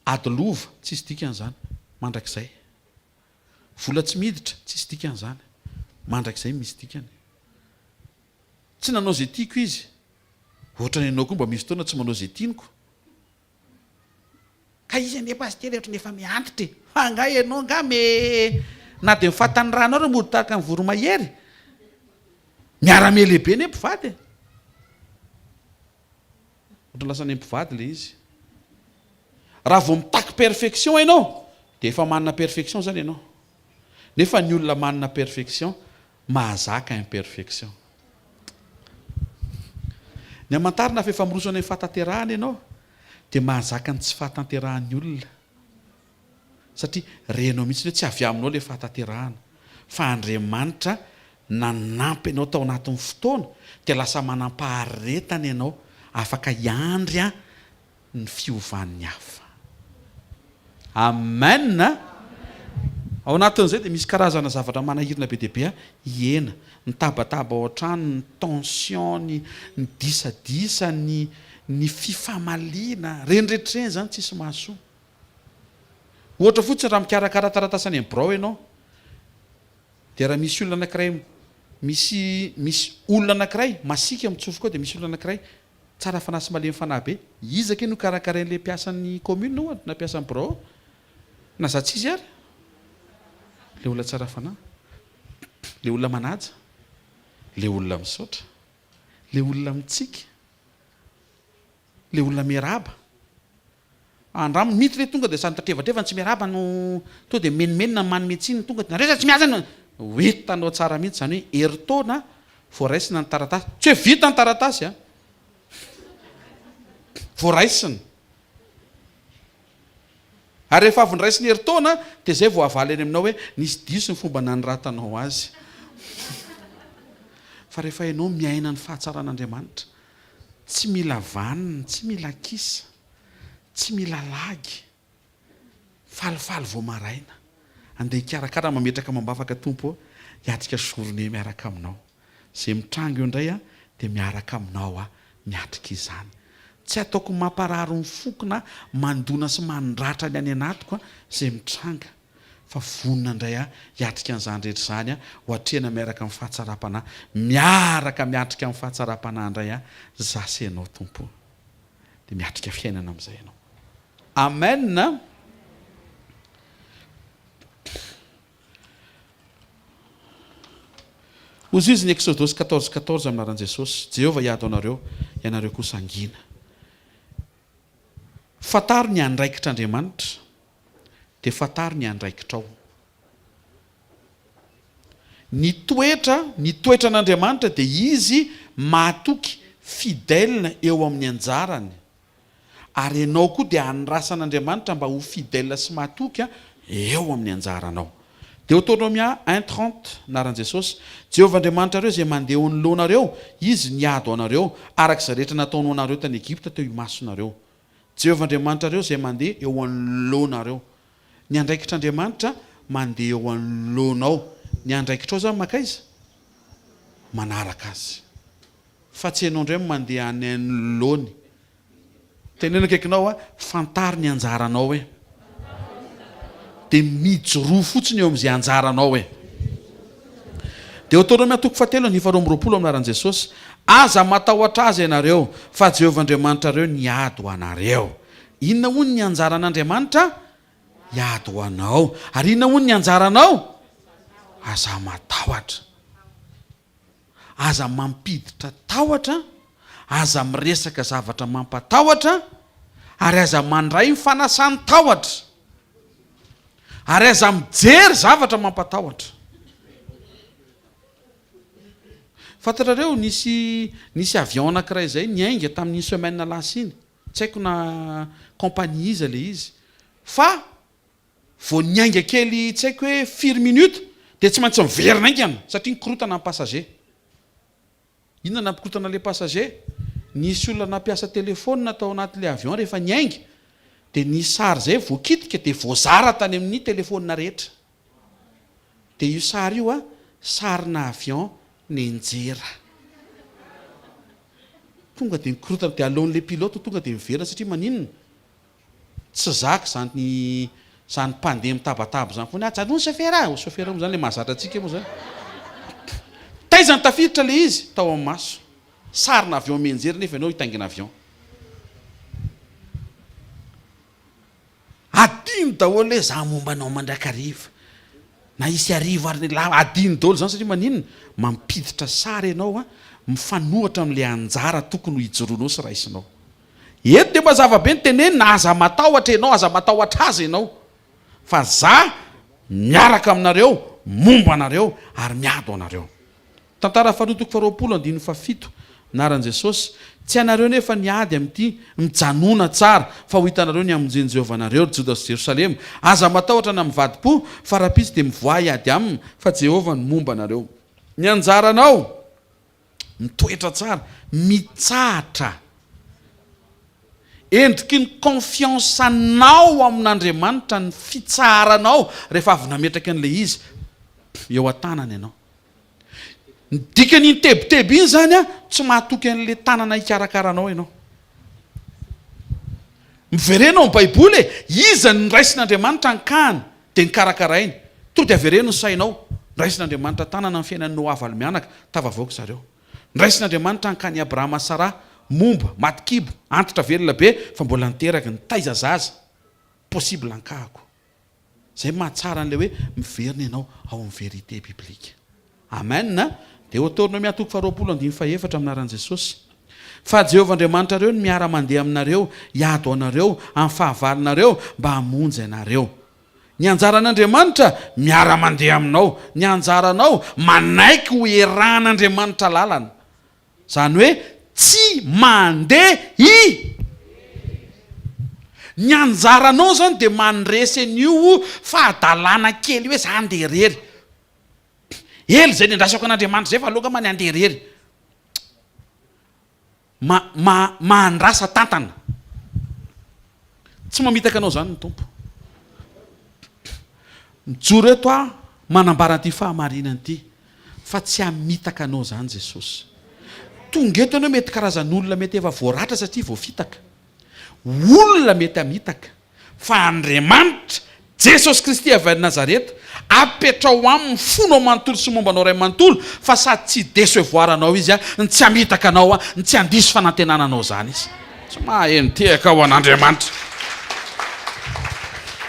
Ady lova, tsisy dikany izany. Mandrakizay. Vola tsy miditra, tsisy dikany izany. Mandrakizay misy dikany. Tsy nanao izay tiako izy. Ohatran'ny ianao koa mba misy fotoana tsy manao izay tianiko. Ka izy anie pasitera ohatran'ny efa miantitra e! Fa angaha ianao angaha me na dia ny fahatanoranao ary mody tahaka ny voromahery? Miara-miha lehibe anie mpivady e! Ohatran'ny lasa any mpivady ilay izy. Raha vao mitaky perfection ianao dia efa manana perfection izany ianao. Nefa ny olona manana perfection mahazaka imperfection. Ny hamantarana fa efa miroso any amin'ny fahatanterahana ianao dia mahazaka ny tsy fahatanterahan'ny olona. Satria renao mihitsy hoe tsy avy aminao ilay fahatanterahana fa Andriamanitra nanampy anao tao anatin'ny fotoana dia lasa manam-paharetana ianao afaka hiandry ny fiovan'ny hafa. Amen a! Ao anatin'izay dia misy karazana zavatra manahirana be dia be hihena, ny tabataba ao an-trano, ny tension, ny ny disadisa, ny ny fifamaliana, ireny rehetra ireny izany tsisy mahasoa. Ohatra fotsiny raha mikarakara taratasy any amin'ny birao ianao. Dia raha misy olona anankiray misy misy olona anankiray masiaka mitsofoka ao dia misy olona anankiray tsara fanahy sy malemy fanahy be, iza kay no karakarain'ilay mpiasan'ny commune ohatra na mpiasan'ny birao ao? Na za tsy izy ary? Ilay olona tsara fanahy, ilay olona manaja, ilay olona misaotra, ilay olona mitsiky, ilay olona miarahaba. Andramo mihitsy ve tonga dia sady mitratrevatreva ny tsy miarahaba no tonga dia mimenomenona ny manome tsiny tonga dia nareo zany tsy miasa no ho hitanao tsara mihitsy izany hoe herintaona vao raisina ny taratasy, tsy hoe vita ny taratasy an! Vao raisina. Ary rehefa avy noraisina herintaona dia izay vao havaly any aminao hoe nisy diso ny fomba nanoratanao azy. Fa rehefa ianao miaina ny fahatsaran'Andriamanitra, tsy mila vanona, tsy mila kisa, tsy mila lagy, falifaly vao maraina, andeha hikarakara mametraka amam-bavaka Tompo ô, hiatrika journée miaraka aminao. Izay mitranga eo indray dia miaraka aminao aho miatrika izany. Tsy ataoko mamparary ny foko na mandona sy mandratra ny any anatiko izay mitranga fa vonona indray aho hiatrika an'izany rehetra izany ho atrehina miaraka amin'ny fahatsaram-panahy. Miaraka miatrika amin'ny fahatsaram-panahy indray aho za sy ianao Tompo o. Dia miatrika fiainana amin'izay ianao. Amen. Hozy izy ny Eksodosy 14 14 amin'ny anaran'i Jesosy, Jehovah hiady ho anareo, ianareo kosa hangina. Fantaro ny andraikitr'Andriamanitra, dia fantaro ny andraikitrao. Ny toetra, ny toetran'Andriamanitra dia Izy mahatoky, fidèle eo amin'ny anjarany. Ary ianao koa dia andrasan'Andriamanitra mba ho fidèle sy mahatoky eo amin'ny anjaranao. Deoteronomia un 30, Anaran'i Jesosy, Jehovah Andriamanitrareo izay mandeha eo anoloanareo, Izy niady ho anareo, araka izay rehetra nataony ho anareo tany Egypta teo imasonareo. Jehovah Andriamanitrareo izay mandeha eo anoloanareo. Ny andraikitr'Andriamanitra mandeha eo anoloanao. Ny andraikitrao izany mankaiza? Manaraka Azy. Fa tsy ianao indray no mandeha any anoloany. Teneno akaikinao hoa, fantaro ny anjaranao e. Dia mijoroa fotsiny eo amin'izay anjaranao e. Deoteronomia toko fahatelo andininy faharoa amby roapolo amin'ny anaran'i Jesosy, Aza matahotra azy ianareo, fa Jehovah Andriamanitrareo niady ho anareo. Inona hono ny anjaran'Andriamanitra? Hiady ho anao. Ary inona hono ny anjaranao? Aza matahotra. Aza mampiditra tahotra, aza miresaka zavatra mampatahotra, ary aza mandray ny fanasan'ny tahotra, ary aza mijery zavatra mampatahotra. Fantatrareo, nisy, nisy avion anankiray izay niainga tamin'iny semaine lasa iny, tsy haiko na compagnie iza ilay izy, fa Vao niainga kely tsy haiko hoe firy minutes dia tsy maintsy miverina haingana satria nikorotana ny passager. Inona nampikorotana ilay passager? Nisy olona nampiasa telephone tao anatin'ilay avion rehefa niainga dia nisy sary izay voakitika dia voazara tany amin'ny telephone rehetra. Dia io sary io sarina avion nenjera. Tonga dia nikorotana dia aleon'ilay pilote tonga dia miverina satria maninona? Tsy zaka izany izany mpandeha mitabataba izany foana, ajanony chauffeur a! Chauffeur moa izany ilay mahazatra antsika moa izany. Taiza no tafiditra ilay izy? Tao amin'ny maso. Sarina avion mianjera nefa ianao hitaingina avion. Adino daholo hoe za momba anao mandrakariva. Na hisy arivo ary ny lava, adino daholo izany satria maninona? Mampiditra sary ianao mifanohitra amin'ilay anjara tokony ho ijoroanao sy raisinao. Eto dia mazava be ny tenenina, aza matahotra ianao, aza matahotra azy ianao, fa za miaraka aminareo, momba anareo ary miady ho anareo. Tantara faharoa toko faharoapolo andininy fahafito, Anaran'i Jesosy, Tsy anareo nefa ny ady amin'ity, mijanòna tsara, fa ho hitanareo ny hamonjen'i Jehovah anareo, ry Joda sy Jerosalema. Aza matahotra na mivadi-po, fa rahampitso dia mivoaha hiady aminy, fa Jehovah no momba anareo. Ny anjaranao! Mitoetra tsara, mitsahatra. Endriky ny confiance anao amin'Andriamanitra ny fitsaharanao rehefa avy nametraka an'ilay izy eo an-tanany ianao. Ny dikan'iny tebiteby iny izany an, tsy mahatoky an'ilay tanana hikarakara anao ianao. Miverena ao amin'ny Baiboly e, iza no noraisin'Andriamanitra an-kahany dia nokarakarainy. Tonga dia avereno ny sainao. Noraisin'Andriamanitra an-tanana ny fiainan'i Noa valo-mianaka, tafavoaka zareo. Noraisin'Andriamanitra hankany Abrahama sy Saraha, momba, maty kibo, antitra velona be fa mbola niteraka, nitaiza zaza. Possible ankahako. Zay mahatsara an'ilay hoe miverina ianao ao amin'ny vérité biblique. Amen a! Deoteronomia toko faharoapolo andininy fahefatra amin'ny anaran'i Jesosy. Fa Jehovah Andriamanitrareo no miara-mandeha aminareo hiady ho anareo amin'ny fahavalonareo mba hamonjy anareo. Ny anjaran'Andriamanitra miara-mandeha aminao. Ny anjaranao manaiky ho erahan'Andriamanitra lalana. Izany hoe tsy mandeha i. Ny anjaranao izany dia mandresy an'io fahadalana kely io hoe za handeha irery. Ela izay niandrasako an'Andriamanitra izay fa aleo angamba ny handeha irery. Ma, ma, mahandrasa tantana. Tsy mamitaka anao izany ny Tompo. Mijoro eto aho manambara an'ity fahamarinana ity fa tsy hamitaka anao izany Jesosy. Tonga eto ianao mety karazan'olona mety efa voaratra satria voafitaka. Olona mety hamitaka. Fa Andriamanitra, Jesosy Kristy avy any Nazareta, apetrao aminy ny fonao manontolo sy ny momba anao iray manontolo, fa sady tsy hi-decevoir anao Izy, ny tsy hamitaka anao, ny tsy handiso fanantenana anao izany Izy. Tsy maheno tehaka ho an'Andriamanitra.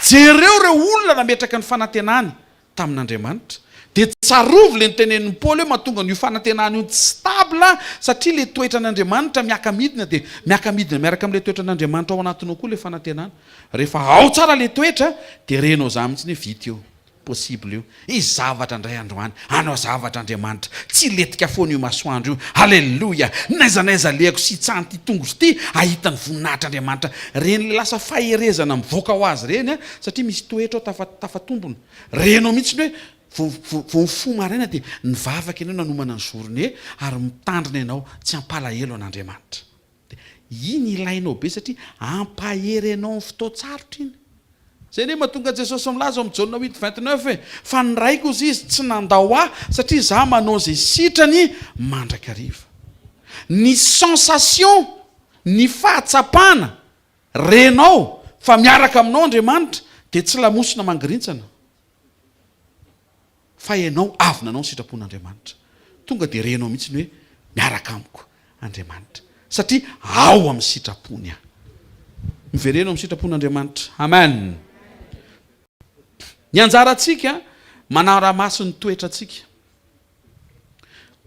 Jereo ireo olona nametraka ny fanantenany tamin'Andriamanitra. Dia tsarovy ilay notenenin'i Paoly hoe mahatonga an'io fanantenana io tsy stable satria ilay toetran'Andriamanitra miaka-midina dia miaka-midina miaraka amin'ilay toetran'Andriamanitra ao anatinao koa ilay fanantenana. Rehefa ao tsara ilay toetra dia renao izany mihitsy hoe vita io. Possible io. Hisy zavatra indray androany. Hanao zavatra Andriamanitra. Tsy hilentika foana io masoandro io. Aleloia! N'aiza n'aiza alehako sy hitsahan'ity tongotro ity, hahita ny voninahitr'Andriamanitra. Ireny ilay lasa faherezana mivoaka ho azy ireny an, satria misy toetra ao tafa, tafatombina. Renao mihitsy ny hoe vao, vao, vao mifoha maraina dia nivavaka ianao nanomana ny journée ary mitandrina ianao tsy hampalahelo an'Andriamanitra. Dia iny ilainao be satria hampahery anao amin'ny fotoan-tsarotra iny. Izay anie mahatonga an'i Jesosy milaza ao amin'ny Jaona huit 29 hoe, Fa ny Raiko hozy Izy tsy nandao ahy satria izaho manao izay sitrany mandrakariva. Ny sensation, ny fahatsapana renao fa miaraka aminao Andriamanitra dia tsy lamosina mangirintsana. Fa ianao avy nanao ny sitrapon'Andriamanitra. Tonga dia renao mihitsy ny hoe miaraka amiko Andriamanitra. Satria ao amin'ny sitrapony aho. Miverena ao amin'ny sitrapon'Andriamanitra. Amen. Ny anjarantsika manara-maso ny toetrantsika.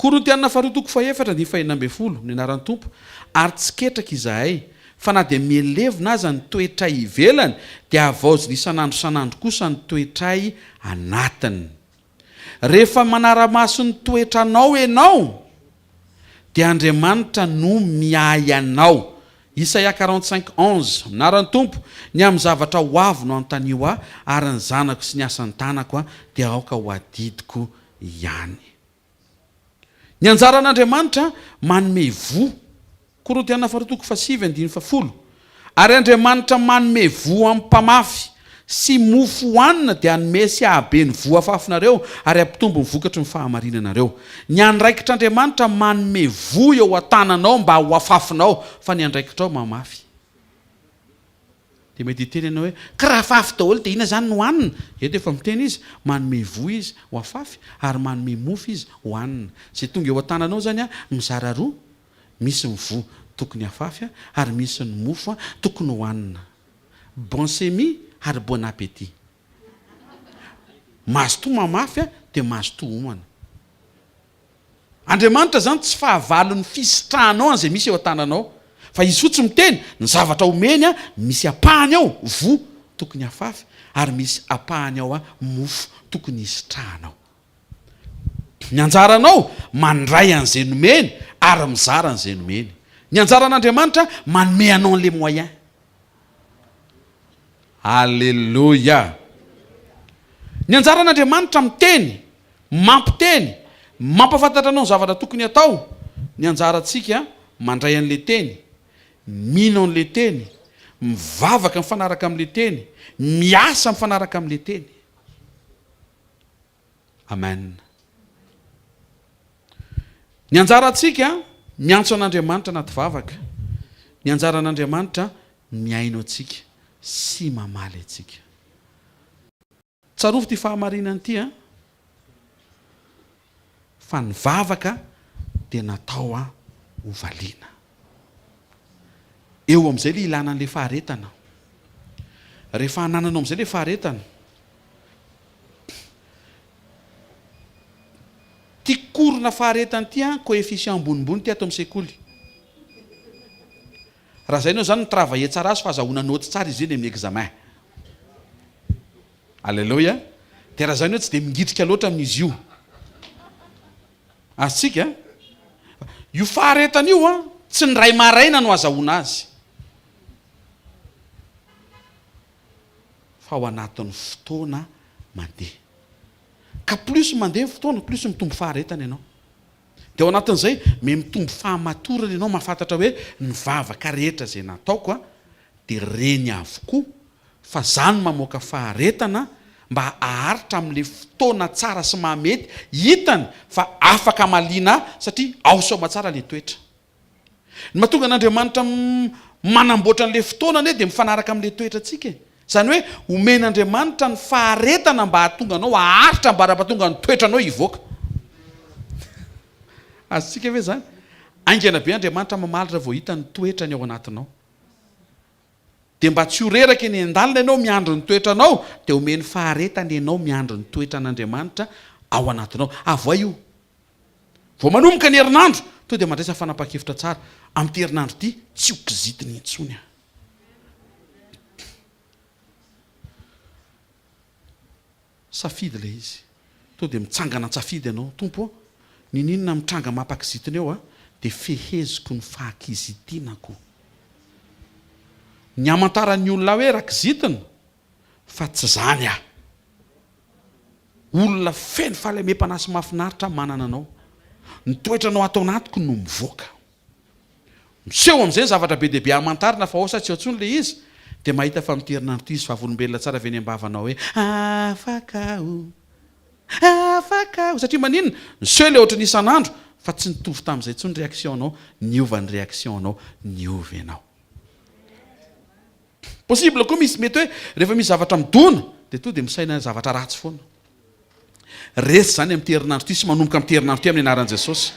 Korintiana faharoa toko fahefatra andininy fahenina ambin'ny folo, Ny anaran'ny Tompo, ary tsy ketraka izahay, fa na dia mihelevina aza ny toetray ivelany, dia havaozina isan'andro isan'andro kosa ny toetray anatiny. Rehefa manara-maso ny toetranao ianao, dia Andriamanitra no miahy anao. Isaia 45, 11, Amin'ny anaran'ny Tompo, ny amin'ny zavatra ho avy no anontanio ahy, ary ny zanako sy ny asan'ny tanako dia aoka ho adidiko ihany. Ny anjaran'Andriamanitra manome voa. Korintiana faharoa toko fahasivy andininy fahafolo, Ary Andriamanitra manome voa amin'ny mpamafy sy mofo hohanina dia hanome sy hahabe ny voa afafinareo ary hampitombo ny vokatry ny fahamarinanareo. Ny andraikitr'Andriamanitra manome voa eo an-tananao mba ho afafinao, fa ny andraikitrao mamafy. Dia mety hiteny ianao hoe, ka raha afafy daholo dia inona izany no hanina? Eto efa miteny izy, manome voa izy ho afafy ary manome mofo izy ho hanina. Izay tonga eo an-tananao izany mizara roa, misy ny voa tokony hafafy ary misy ny mofo tokony hohanina. Bon semis ary bon appétit. Mazotoa mamafy dia mazotoa homana. Andriamanitra izany tsy fahavalon'ny fisitrahanao an'izay misy eo an-tananao, fa Izy fotsiny miteny, ny zavatra omeny misy ampahany ao voa tokony hafafy ary misy ampahany ao mofo tokony hisitrahanao. Ny anjaranao, mandray an'izay nomeny ary mizara an'izay nomeny. Ny anjaran'Andriamanitra, manome anao an'ilay moyen. Aleloia! Ny anjaran'Andriamanitra miteny, mampiteny, mampahafantatra anao ny zavatra tokony hatao, ny anjarantsika mandray an'ilay teny, mino an'ilay teny, mivavaka mifanaraka amin'ilay teny, miasa mifanaraka amin'ilay teny. Amen. Ny anjarantsika miantso an'Andriamanitra anaty vavaka. Ny anjaran'Andriamanitra mihaino antsika sy mamaly antsika. Tsarovy ity fahamarinana ity an. Fa ny vavaka dia natao ho valiana. Eo amin'izay ilay ilana an'ilay faharetana. Rehefa anananao amin'izay ilay faharetana, ity cours-na faharetana ity an, coefficient ambonimbony ity ato amin'ny sekoly. Raha izay ianao izany mi-travailler tsara azy fa azahoana note tsara izy iny amin'ny examen. Aleloia. Dia raha izany hoe tsy dia mingitrika loatra amin'izy io. Azontsika? Io faharetana io an, tsy ny ray maraina no azahoana azy. Fa ao anatin'ny fotoana mandeha. Ka plus mandeha ny fotoana, plus mitombo faharetana ianao. Dia ao anatin'izay, miha mitombo fahamatorana ianao mahafantatra hoe ny vavaka rehetra izay nataoko an, dia reny avokoa fa za no mamoaka faharetana mba haharitra amin'ilay fotoana tsara sy mahamety hitany fa afaka hamaliana ahy satria ao soamatsara ilay toetra. Ny mahatonga an'Andriamanitra manamboatra an'ilay fotoana anie dia mifanaraka amin'ilay toetrantsika e. Izany hoe omen'Andriamanitra ny faharetana mba hahatonga anao haharitra ambara-pahatonga ny toetranao hivoaka. Azontsika ve izany? Haingana be Andriamanitra mamaly raha vao hita ny toetrany ao anatinao. Dia mba tsy ho reraka eny an-dalana ianao miandry ny toetranao, dia omeny faharetana ianao miandry ny toetran'Andriamanitra ao anatinao. Avoay io. Vao manomboka ny herinandro, tonga dia mandraisa fanapahan-kevitra tsara. Amin'ity herinandro ity, tsy ho kizitina intsony aho. Safidy ilay izy. Tonga dia mitsangana an-tsafidy ianao. Tompo ô, n'inon'inona mitranga mampakizitina eo aho, dia feheziko ny fahakizitinako. Ny hamantaran'ny olona ahy hoe rakizitina, fa tsy izany aho. Olona feno fahalemem-panahy sy mahafinaritra aho manana anao. Ny toetranao ato anatiko no mivoaka. Miseho amin'izay ny zavatra be dia be hamantarina fa ao sa tsy ao intsony ilay izy, dia mahita fa amin'ity herinandro ity izy vavolombelona tsara avy eny am-bavanao hoe afaka aho, afaka aho. Satria maninona? Niseho ilay ohatran'ny isan'andro fa tsy nitovy tamin'izay intsony ny réaction-nao, niova ny réaction-nao, niova ianao. Possible koa misy mety hoe rehefa misy zavatra midona dia tonga dia misaina zavatra ratsy foana. Resy izany amin'ity herinandro ity sy manomboka amin'ity herinandro ity amin'ny anaran'i Jesosy.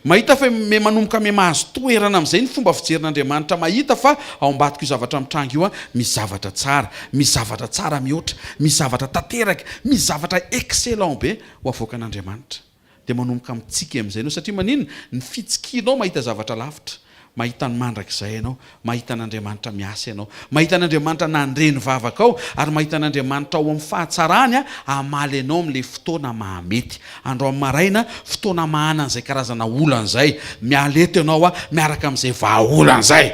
Mahita fa me manomboka me mahazo toerana amin'izay ny fomba fijerin'Andriamanitra mahita fa ao ambadik'io zavatra mitranga io misy zavatra tsara, misy zavatra tsara mihoatra, misy zavatra tanteraka, misy zavatra excellent be ho avoakan'Andriamanitra. Dia manomboka mitsiky amin'izay ianao satria maninona? Ny fitsikianao mahita zavatra lavitra, mahita ny mandrakizay ianao, mahita an'Andriamanitra miasa ianao, mahita an'Andriamanitra nandre ny vavakao ary mahita an'Andriamanitra ao amin'ny fahatsarany hamaly anao amin'ilay fotoana mahamety. Androany maraina, fotoana hamahana an'izay karazana olana izay. Miala eto ianao miaraka amin'izay vahaolana izay.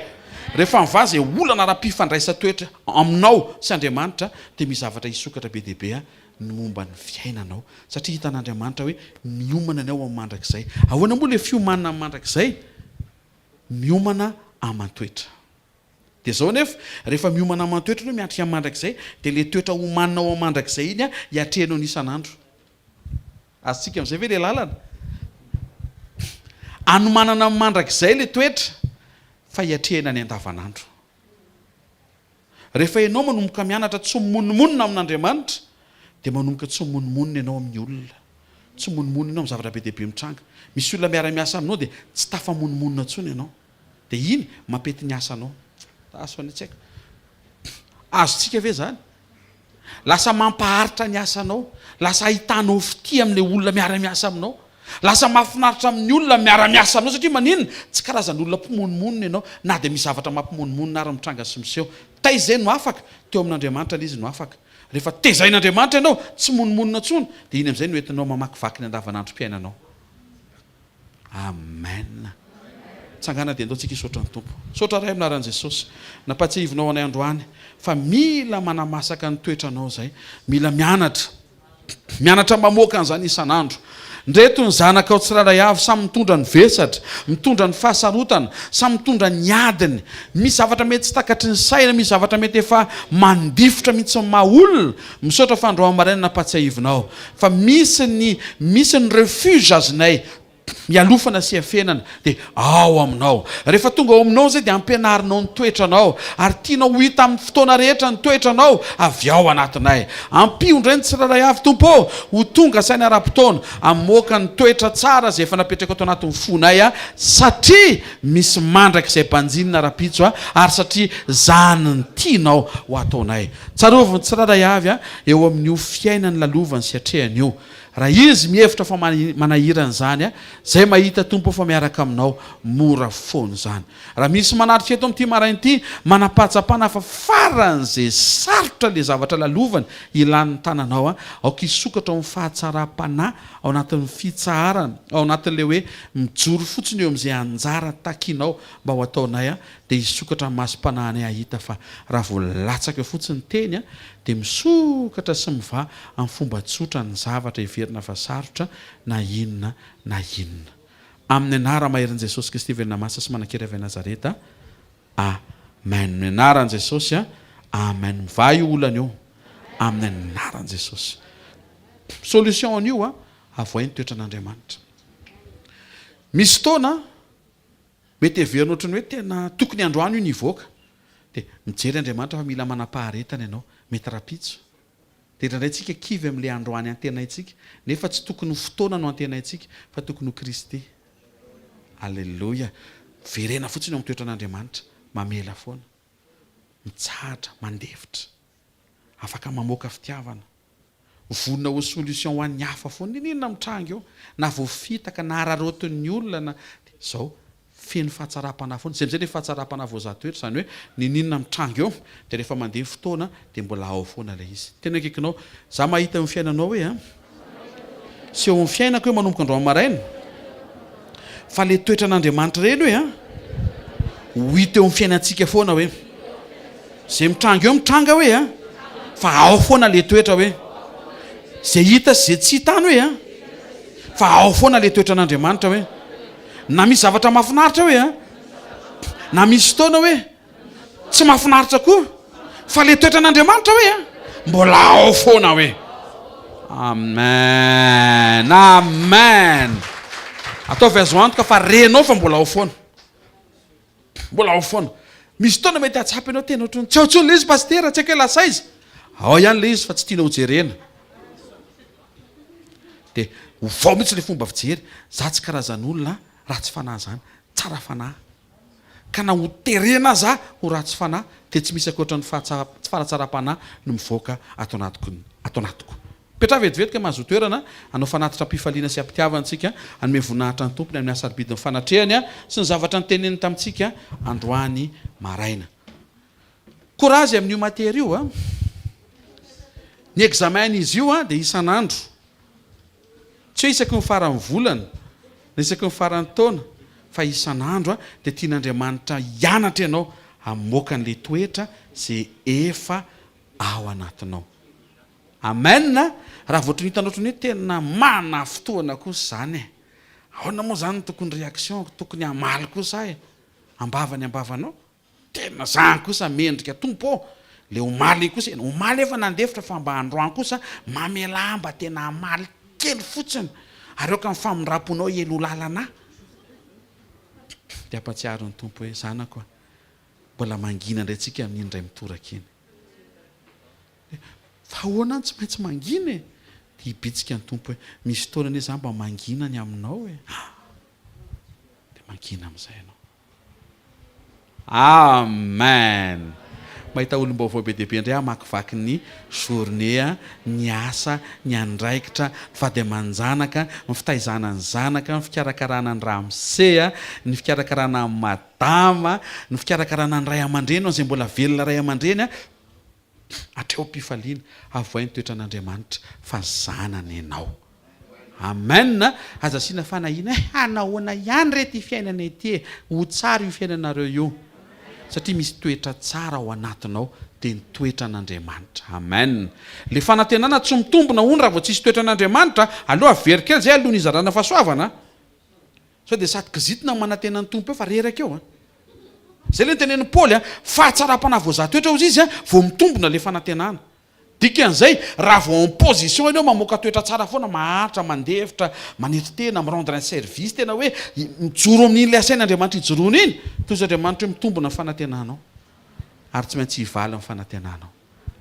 Rehefa mivaha izay olana ara-pifandraisan-toetra aminao sy Andriamanitra dia misy zavatra hisokatra be dia be ny momba ny fiainanao, satria hitan'Andriamanitra hoe miomana ny ao amin'ny mandrakizay. Ahoana moa ilay fiomanana amin'ny mandrakizay? Miomana aman-toetra. Dia izao anefa, rehefa miomana aman-toetra ianao miatrika ny mandrakizay, dia ilay toetra omaninao amin'ny mandrakizay iny hiatrehanao ny isan'andro. Azontsika amin'izay ve ilay lalana? Anomanana amin'ny mandrakizay ilay toetra, fa hiatrehana ny andavanandro. Rehefa ianao manomboka mianatra tsy mimonomonona amin'Andriamanitra, dia manomboka tsy mimonomonona ianao amin'ny olona. Tsy mimonomonona ianao amin'ny zavatra be dia be mitranga. Misy olona miara-miasa aminao dia tsy tafamonomonona intsony ianao. Dia iny mampety ny asanao. Asa anie tsy haiko. Azontsika ve izany? Lasa mampaharitra ny asanao. Lasa ahitanao fitia amin'ilay olona miara-miasa aminao. Lasa mahafinaritra amin'ny olona miara-miasa aminao satria maninona? Tsy karazan'olona mpimonomonona ianao na dia misy zavatra mampimonomonona ary mitranga sy miseho. Taiza izay no afaka? Teo amin'Andriamanitra ilay izy no afaka. Rehefa tezain'Andriamanitra ianao, tsy monomonona intsony, dia iny amin'izay no entinao mamakivaky ny andavanandrom-piainanao. Amen. Tsangana dia ndao tsika hisaotra ny Tompo. Misaotra Ray amin'ny anaran'i Jesosy. Nampatsiahivinao anay androany fa mila manamasaka ny toetranao izay. Mila mianatra. Mianatra mamoaka an'izany isan'andro. Ndreto ny zanakao tsirairay avy samy mitondra ny vesatra, mitondra ny fahasarotana, samy mitondra ny adiny. Misy zavatra mety tsy takatry ny saina, misy zavatra mety efa mandifotra mihitsy ny maha olona. Misaotra fa androany maraina nampatsiahivinao fa misy ny misy ny refuge azonay. Ialofana sy iafenana dia ao aminao. Rehefa tonga ao aminao izay dia ampianarinao ny toetranao ary tianao ho hita amin'ny fotoana rehetra ny toetranao avy ao anatinay. Ampio indray ny tsirairay avy Tompo ô, ho tonga saina ara-potoana hamoaka ny toetra tsara izay efa napetraka ato anatin'ny fonay satria misy mandrakizay banjinina rahampitso ary satria izany no tianao ho ataonay. Tsarovy ny tsirairay avy eo amin'io fiainany lalovany sy atrehany io. Raha izy mihevitra fa manahirana izany, izay mahita Tompo fa miaraka aminao, mora foana izany. Raha misy manatrika eto amin'ity maraina ity, manam-pahatsapana fa faran'izay sarotra ilay zavatra lalovany, ilany ny tananao, aoka hisokatra ao amin'ny fahatsaram-panahy, ao anatin'ny fitsaharana, ao anatin'ilay hoe mijoro fotsiny eo amin'izay anjara takinao mba ho ataonay, dia hisokatra ny masom-panahinay hahita fa raha vao latsaka eo fotsiny ny teny dia misokatra sy mivaha amin'ny fomba tsotra ny zavatra heverina fa sarotra na inona na inona. Amin'ny anara-maherin'i Jesosy Kristy velona masina sy manan-kery avy any Nazareta. Amen. Amin'ny anaran'i Jesosy. Amen. Mivaha io olana io. Amin'ny anaran'i Jesosy. Solution an'io, avoahy ny toetran'Andriamanitra. Misy fotoana Mety heverina ohatran'ny hoe tena tokony androany io ny hivoaka. Dia mijery Andriamanitra fa mila manam-paharetana ianao. Mety rahampitso. Dia indraindray tsika kivy amin'ilay androany antenaintsika. Nefa tsy tokony ho fotoana no antenaintsika fa tokony ho Kristy. Aleloia. Miverena fotsiny eo amin'ny toetran'Andriamanitra. Mamela foana. Mitsahatra. Mandefitra. Afaka mamoaka fitiavana. Vonona ho solution ho an'ny hafa foana, n'inon'inona mitranga eo, na voafitaka, na araraotin'ny olona, na dia izao, feno fahatsaram-panahy foana, izay amin'izay ilay fahatsaram-panahy voazaha toetra, izany hoe n'inon'inona mitranga eo, dia rehefa mandeha ny fotoana dia mbola ao foana ilay izy. Tena akaikinao, za mahita eo amin'ny fiainanao hoe an, sy eo amin'ny fiainako hoe manomboka androany maraina, fa ilay toetran'Andriamanitra ireny hoe an, ho hita eo amin'ny fiainantsika foana hoe. Zay mitranga eo mitranga hoe a! Fa ao foana le toetra hoe. Zay hita sy zay tsy hita any hoe a! Fa ao foana le toetran'Andriamanitra hoe. Na misy zavatra mahafinaritra hoe a! Na misy fotoana hoe tsy mahafinaritra koa. Fa le toetran'Andriamanitra hoe a! Mbola ao foana hoe. Amen! Amen! Ataovy azo antoka fa renao fa mbola ao foana. Mbola ao foana. Misy fotoana mety hahatsapa ianao tena ohatran'ny tsy ao intsony ilay izy pasitera, tsy haiko hoe lasa aiza. Ao ihany ilay izy fa tsy tianao hojerena. Dia ovao mihitsy ilay fomba fijery. Za tsy karazan'olona ratsy fanahy izany. Tsara fanahy. Ka na ho terena aza ho ratsy fanahy dia tsy misy ankoatra ny fahatsaram-panahy no mivoaka ato anatiko ato anatiko. Mipetraha vetivety ka mahazoa toerana hanao fanatitra am-pifaliana sy am-pitiavana isika, hanome voninahitra ny Tompo ny amin'ny hasarobidin'ny fanatrehany sy ny zavatra noteneniny tamintsika androany maraina. Courage amin'io matière io a! Ny examen-n'izy io dia isan'andro. Tsy hoe isaky ny faran'ny volana na isaky ny faran'ny taona fa isan'andro dia tian'Andriamanitra hianatra ianao hamoaka an'ilay toetra izay efa ao anatinao. Amen a! Raha vao ohatran'ny hitanao ohatran'ny hoe tena manafintohina kosa izany e! Ahoana moa izany no tokony réaction-ko? Tokony hamaly kosa aho e! Ambava ny ambavanao? Tena izany kosa mendrika Tompo ô! Le omaly iny kosa, omaly efa nandefitra fa mba androany kosa mamelà ahy mba tena hamaly kely fotsiny ary aoka ny famindram-ponao hielo lalana ahy. Dia ampatsiaro ny Tompo hoe, zanako a, mbola mangina indray tsika amin'iny indray mitoraka iny. Fa ahoana no tsy maintsy mangina e? Dia hibitsika ny Tompo hoe, misy fotoana anie za mba mangina ny aminao e! Dia mangina amin'izay ianao. Amen! Mahita olom-baovao be dia be indray hamakivaky ny journée, ny asa, ny andraikitra, ny vady aman-janaka, ny fitaizana ny zanaka, ny fikarakarana ny ramose, ny fikarakarana ny madama, ny fikarakarana ny ray aman-dreny, ho an'izay mbola velona ray aman-dreny, Hatreo am-pifaliana, avohay ny toetran'Andriamanitra fa zanany ianao. Amen! Aza asiana fanahiana eh, hanahoana ihany re ity fiainana ity e! Ho tsara io fiainanareo io satria misy toetra tsara ao anatinao dia ny toetran'Andriamanitra. Amen! Le fanantenana tsy mitombina hono raha vao tsisy toetran'Andriamanitra, aleo averiko kely zay aloha ny hizarana fahasoavana a! Sao dia sady kizitina no manantena ny Tompo eo fa reraka eo an! Zay le notenenin'i Paoly an, fahatsaram-panahy voazaha toetra hozy izy an, vao mitombina le fanantenana. Dikan'izay, raha vao en position ianao mamoaka toetra tsara foana, maharitra, mandefitra, manetry tena, mi-rendre un service, tena hoe mijoro amin'iny ilay asain'Andriamanitra hijoroana iny, tohizo Andriamanitra hoe mitombina ny fanantenanao. Ary tsy maintsy hivaly ny fanantenanao.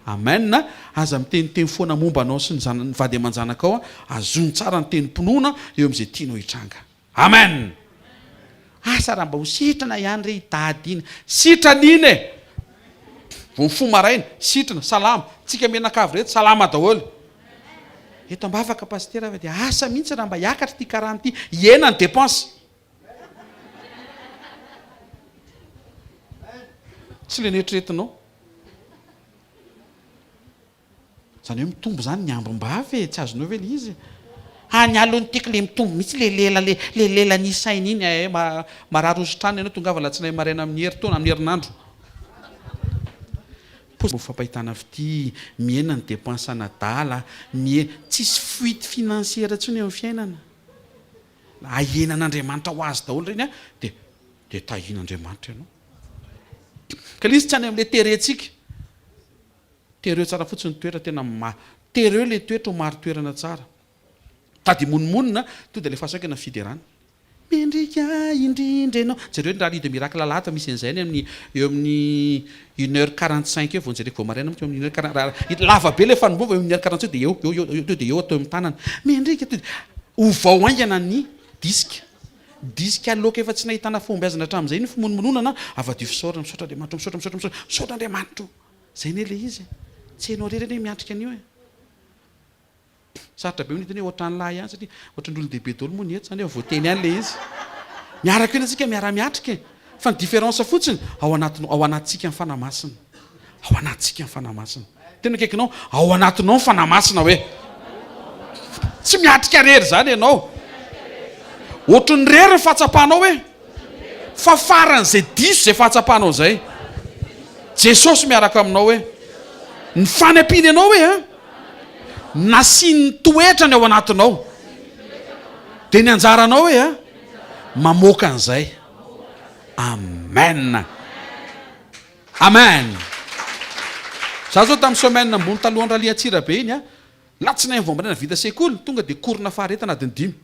Amen! Aza miteniteny foana momba anao sy ny zana, ny vady aman-janakao, azony tsara ny tenim-pinoana eo amin'izay tianao hitranga. Amen! Asa raha mba ho sitrana ihany re i Dada iny. Sitrana iny e! Vao mifoha maraina, sitrana, salama. Tsika mianakavy rehetra salama daholo. Eto ambavaka Pasitera fa dia asa mihitsy raha mba hiakatra ity karama ity, hihena ny dépense. Tsy le neritreretinao. Zany hoe mitombo zany ny ambim-bava e, tsy azonao ve le izy? Ha ny aloha ny tiako le mitombo mihitsy le lela le le lela nisaina iny eh, marary hositrana ianao tongava alatsinainy maraina amin'ny herintaona amin'ny herinandro. Mbo fampahitana fitia, mihena ny dépense an'adala, mihe tsisy fuite financière intsony eo amin'ny fiainana. Ahenan'Andriamanitra ho azy daholo ireny an, dia dia tahian'Andriamanitra ianao. Ka le izy tsy any amin'ilay terrentsika. Tereo tsara fotsiny ny toetra tena ma tereo le toetra ho marin-toerana tsara. Tady himonomonona to dia alefaso haingana ny fiderana. Mendrika indrindra ianao. Jereo ny rallye de miracle alahady fa misy an'izay any amin'ny eo amin'ny une heure 45 eo vao nojereko vao maraina manko eo amin'ny une heure quarante raha lava be ilay fanomboana fa eo amin'ny une heure 45 dia eo eo eo eo to dia eo atao eo amin'ny tanana. Mendrika to dia ovao haingana ny disque. Disque aloka efa tsy nahitana fahombiazana hatramin'izay ny fimonomononana avadio fisaorana misaotra Andriamanitra o misaotra misaotra misaotra misaotra Andriamanitra o. Zay anie le izy e! Tsy enao irery anie miatrika an'io e! Sarotra be ny hiteny hoe ohatran'ny lahy ihany satria ohatran'ny olon-dehibe daholo moa ny eto zany hoe voateny ihany le izy. Miaraka eo isika miara-miatrika e! Fa ny différence fotsiny ao anatinao, ao anatintsika ny Fanahy Masina. Ao anatintsika ny Fanahy Masina. Tena akaikinao, ao anatinao ny Fanahy Masina hoe. Tsy miatrika irery izany ianao. Ohatran'ny irery ny fahatsapanao hoe. Fa faran'izay diso izay fahatsapanao izay. Jesosy miaraka aminao hoe. Ny fanampiany anao hoe an. Nasiany ny toetrany ao anatinao. Dia ny anjaranao hoe an. Mamoaka an'izay. Amen. Amen. Za zao tamin'ny semaine ambony talohan'ny rallye Antsirabe iny an. Latsinainy vao maraina vita sekoly, tonga dia cours-na faharetana adiny dimy.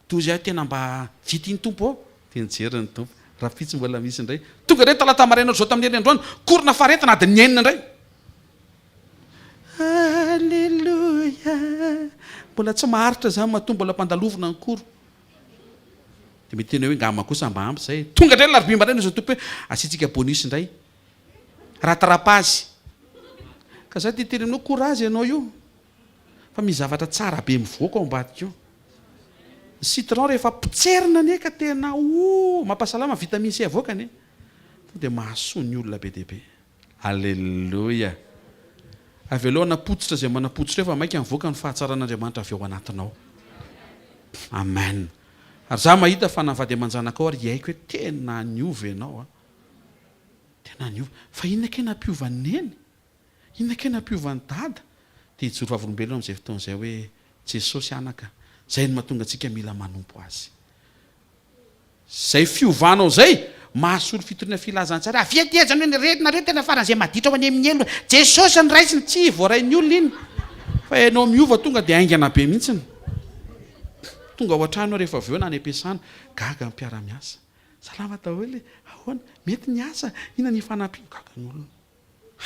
Toy ahy tena mba vita iny Tompo ô! Dia nijery ny Tompo. Rahampitso mbola misy indray. Tonga indray talata maraina ohatr'izao tamin'ny herin'ny androany, cours-na faharetana adiny enina indray. Alléluia! Mbola tsy maharitra izany matoa mbola ampandalovina ny cours. Dia mety hiteny hoe ngamba kosa mba ampy izay e. Tonga indray ny alarobia maraina hoy ny Tompo hoe asiantsika bonus indray. Rattrapage. Ka za te hiteny aminao courage ianao io. Fa misy zavatra tsara be mivoaka ao ambadika ao. Ny citron rehefa potserina anie ka tena ooh mampasalama vitamine C avoakany e. Tonga dia mahasoa ny olona be dia be. Alléluia. Avelao hanapotsitra izay manapotsitra eo fa maika mivoaka ny fahatsaran'Andriamanitra avy ao anatinao. Amen. Ary za mahita fa na vady aman-janakao ary hiaiky hoe tena niova ianao a. Tena niova. Fa inona kay nampiova an'i Neny? Inona kay nampiova an'i Dada? Dia hijoro vavolombelona amin'izay fotoana izay hoe Jesosy anaka, izay no mahatonga antsika mila manompo Azy. Izay fiovanao izay, mahasolo fitoriana filazantsara. Avia aty aza ny hoe nareo tena faran'izay maditra ho any amin'ny helo. Jesosy no raisiny, tsy voarain'ny olona iny. Fa ianao miova tonga dia haingana be mihitsiny. Tonga ao an-trano rehefa avy eo na any am-piasana, gaga ny mpiara-miasa. Salama daholo e, ahoana? Mety ny asa? Inona ny ifanampiana? Gaga ny olona.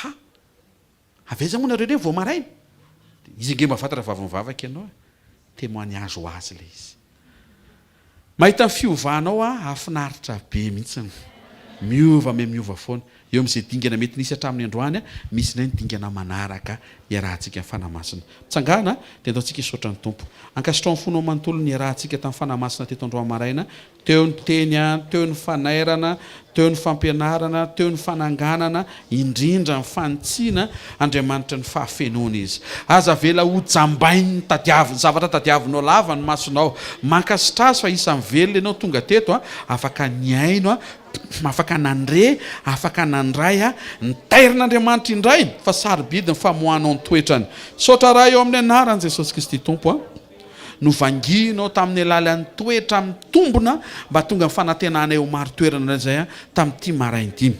Ha! Avy aiza moa nareo ireny vao maraina? Dia izy ange mahafantatra fa avy mivavaka ianao e. Témoignage ho azy ilay izy. Mahita ny fiovanao aho, hahafinaritra be mihitsiny. Miova miha miova foana. Eo amin'izay dingana mety nisy hatramin'ny androany, misy indray ny dingana manaraka iarahantsika amin'ny Fanahy Masina. Mitsangàna dia andaontsika hisaotra ny Tompo. Ankasitraho ny fonao manontolo ny niarahantsika tamin'ny Fanahy Masina teto androany maraina. Teo ny teny, teo ny fanairana, teo ny fampianarana, teo ny fananganana, indrindra ny fanitsiana, Andriamanitra ny fahafenoana Izy. Aza avela ho jambain'ny tadiaviny, zavatra tadiavinao lava ny masonao. Mankasitra Azy fa isan'ny velona ianao tonga teto, afaka nihaino, afaka nandre, afaka nandray ny tairin'Andriamanitra indray fa sarobidy ny famoahanao ny toetrany. Misaotra Ray ao amin'ny anaran'i Jesosy Kristy Tompo a. Novangianao tamin'ny alalan'ny toetra mitombina mba tonga ny fanantenanay ho marin-toerana indray izay tamin'ity maraina ity.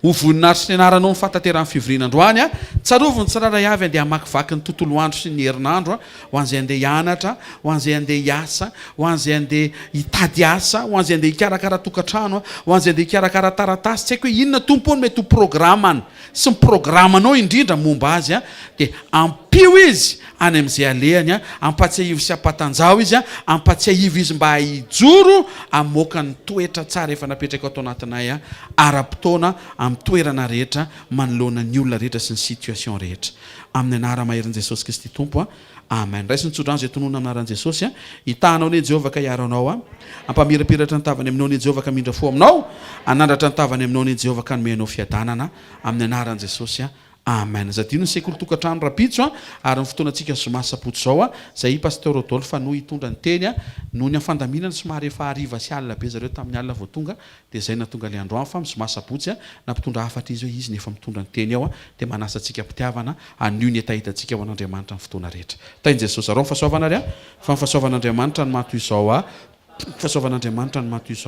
Ho voninahitry ny anaranao ny fahatanterahan'ny fivoriana androany. Tsarovy ny tsirairay avy andeha hamakivaky ny tontolo andro sy ny herinandro, ho an'izay andeha hianatra, ho an'izay andeha hiasa, ho an'izay andeha hitady asa, ho an'izay andeha hikarakara tokantrano, ho an'izay andeha hikarakara taratasy, tsy haiko hoe inona Tompo ô no mety ho programany sy ny programanao indrindra momba azy, dia ampio izy any amin'izay alehany, ampatsiahivo sy ampatanjaho izy, ampatsiahivo izy mba hijoro hamoaka ny toetra tsara efa napetraka ato anatinay ara-potoana amin'ny toerana rehetra manoloana ny olona rehetra sy ny situation rehetra. Amin'ny anara-maherin'i Jesosy Kristy Tompo. Amen. Raiso ny tsodrano izay tononina amin'ny anaran'i Jesosy. Hitaha anao anie Jehovah ka hiaro anao. Hampamirapiratra ny tavany aminao anie Jehovah ka hamindra fo aminao. Hanandratra ny tavany aminao anie Jehovah ka hanome anao fiadanana. Amin'ny anaran'i Jesosy. Amen. Aza adino ny sekoly tokantrano rapitso a, ary ny fotoanantsika zoma sy sabotsy izao a, izay i Pasteur Rodolphe no hitondra ny teny a, noho ny fandaminana somary efa hariva sy alina be zareo tamin'ny alina vao tonga dia izay nahatonga ilay androany fa amin'ny zoma sabotsy a, nampitondra hafatra izy hoe izy no efa mitondra ny teny ao a, dia manasa antsika am-pitiavana haneho ny hetahetantsika ho an'Andriamanitra ny fotoana rehetra. Tahin'i Jesosy. Zarao ny fahasoavana ary a, fa ny fahasoavan'Andriamanitra no maha toy izao a, ny fahasoavan'Andriamanitra no maha toy izao.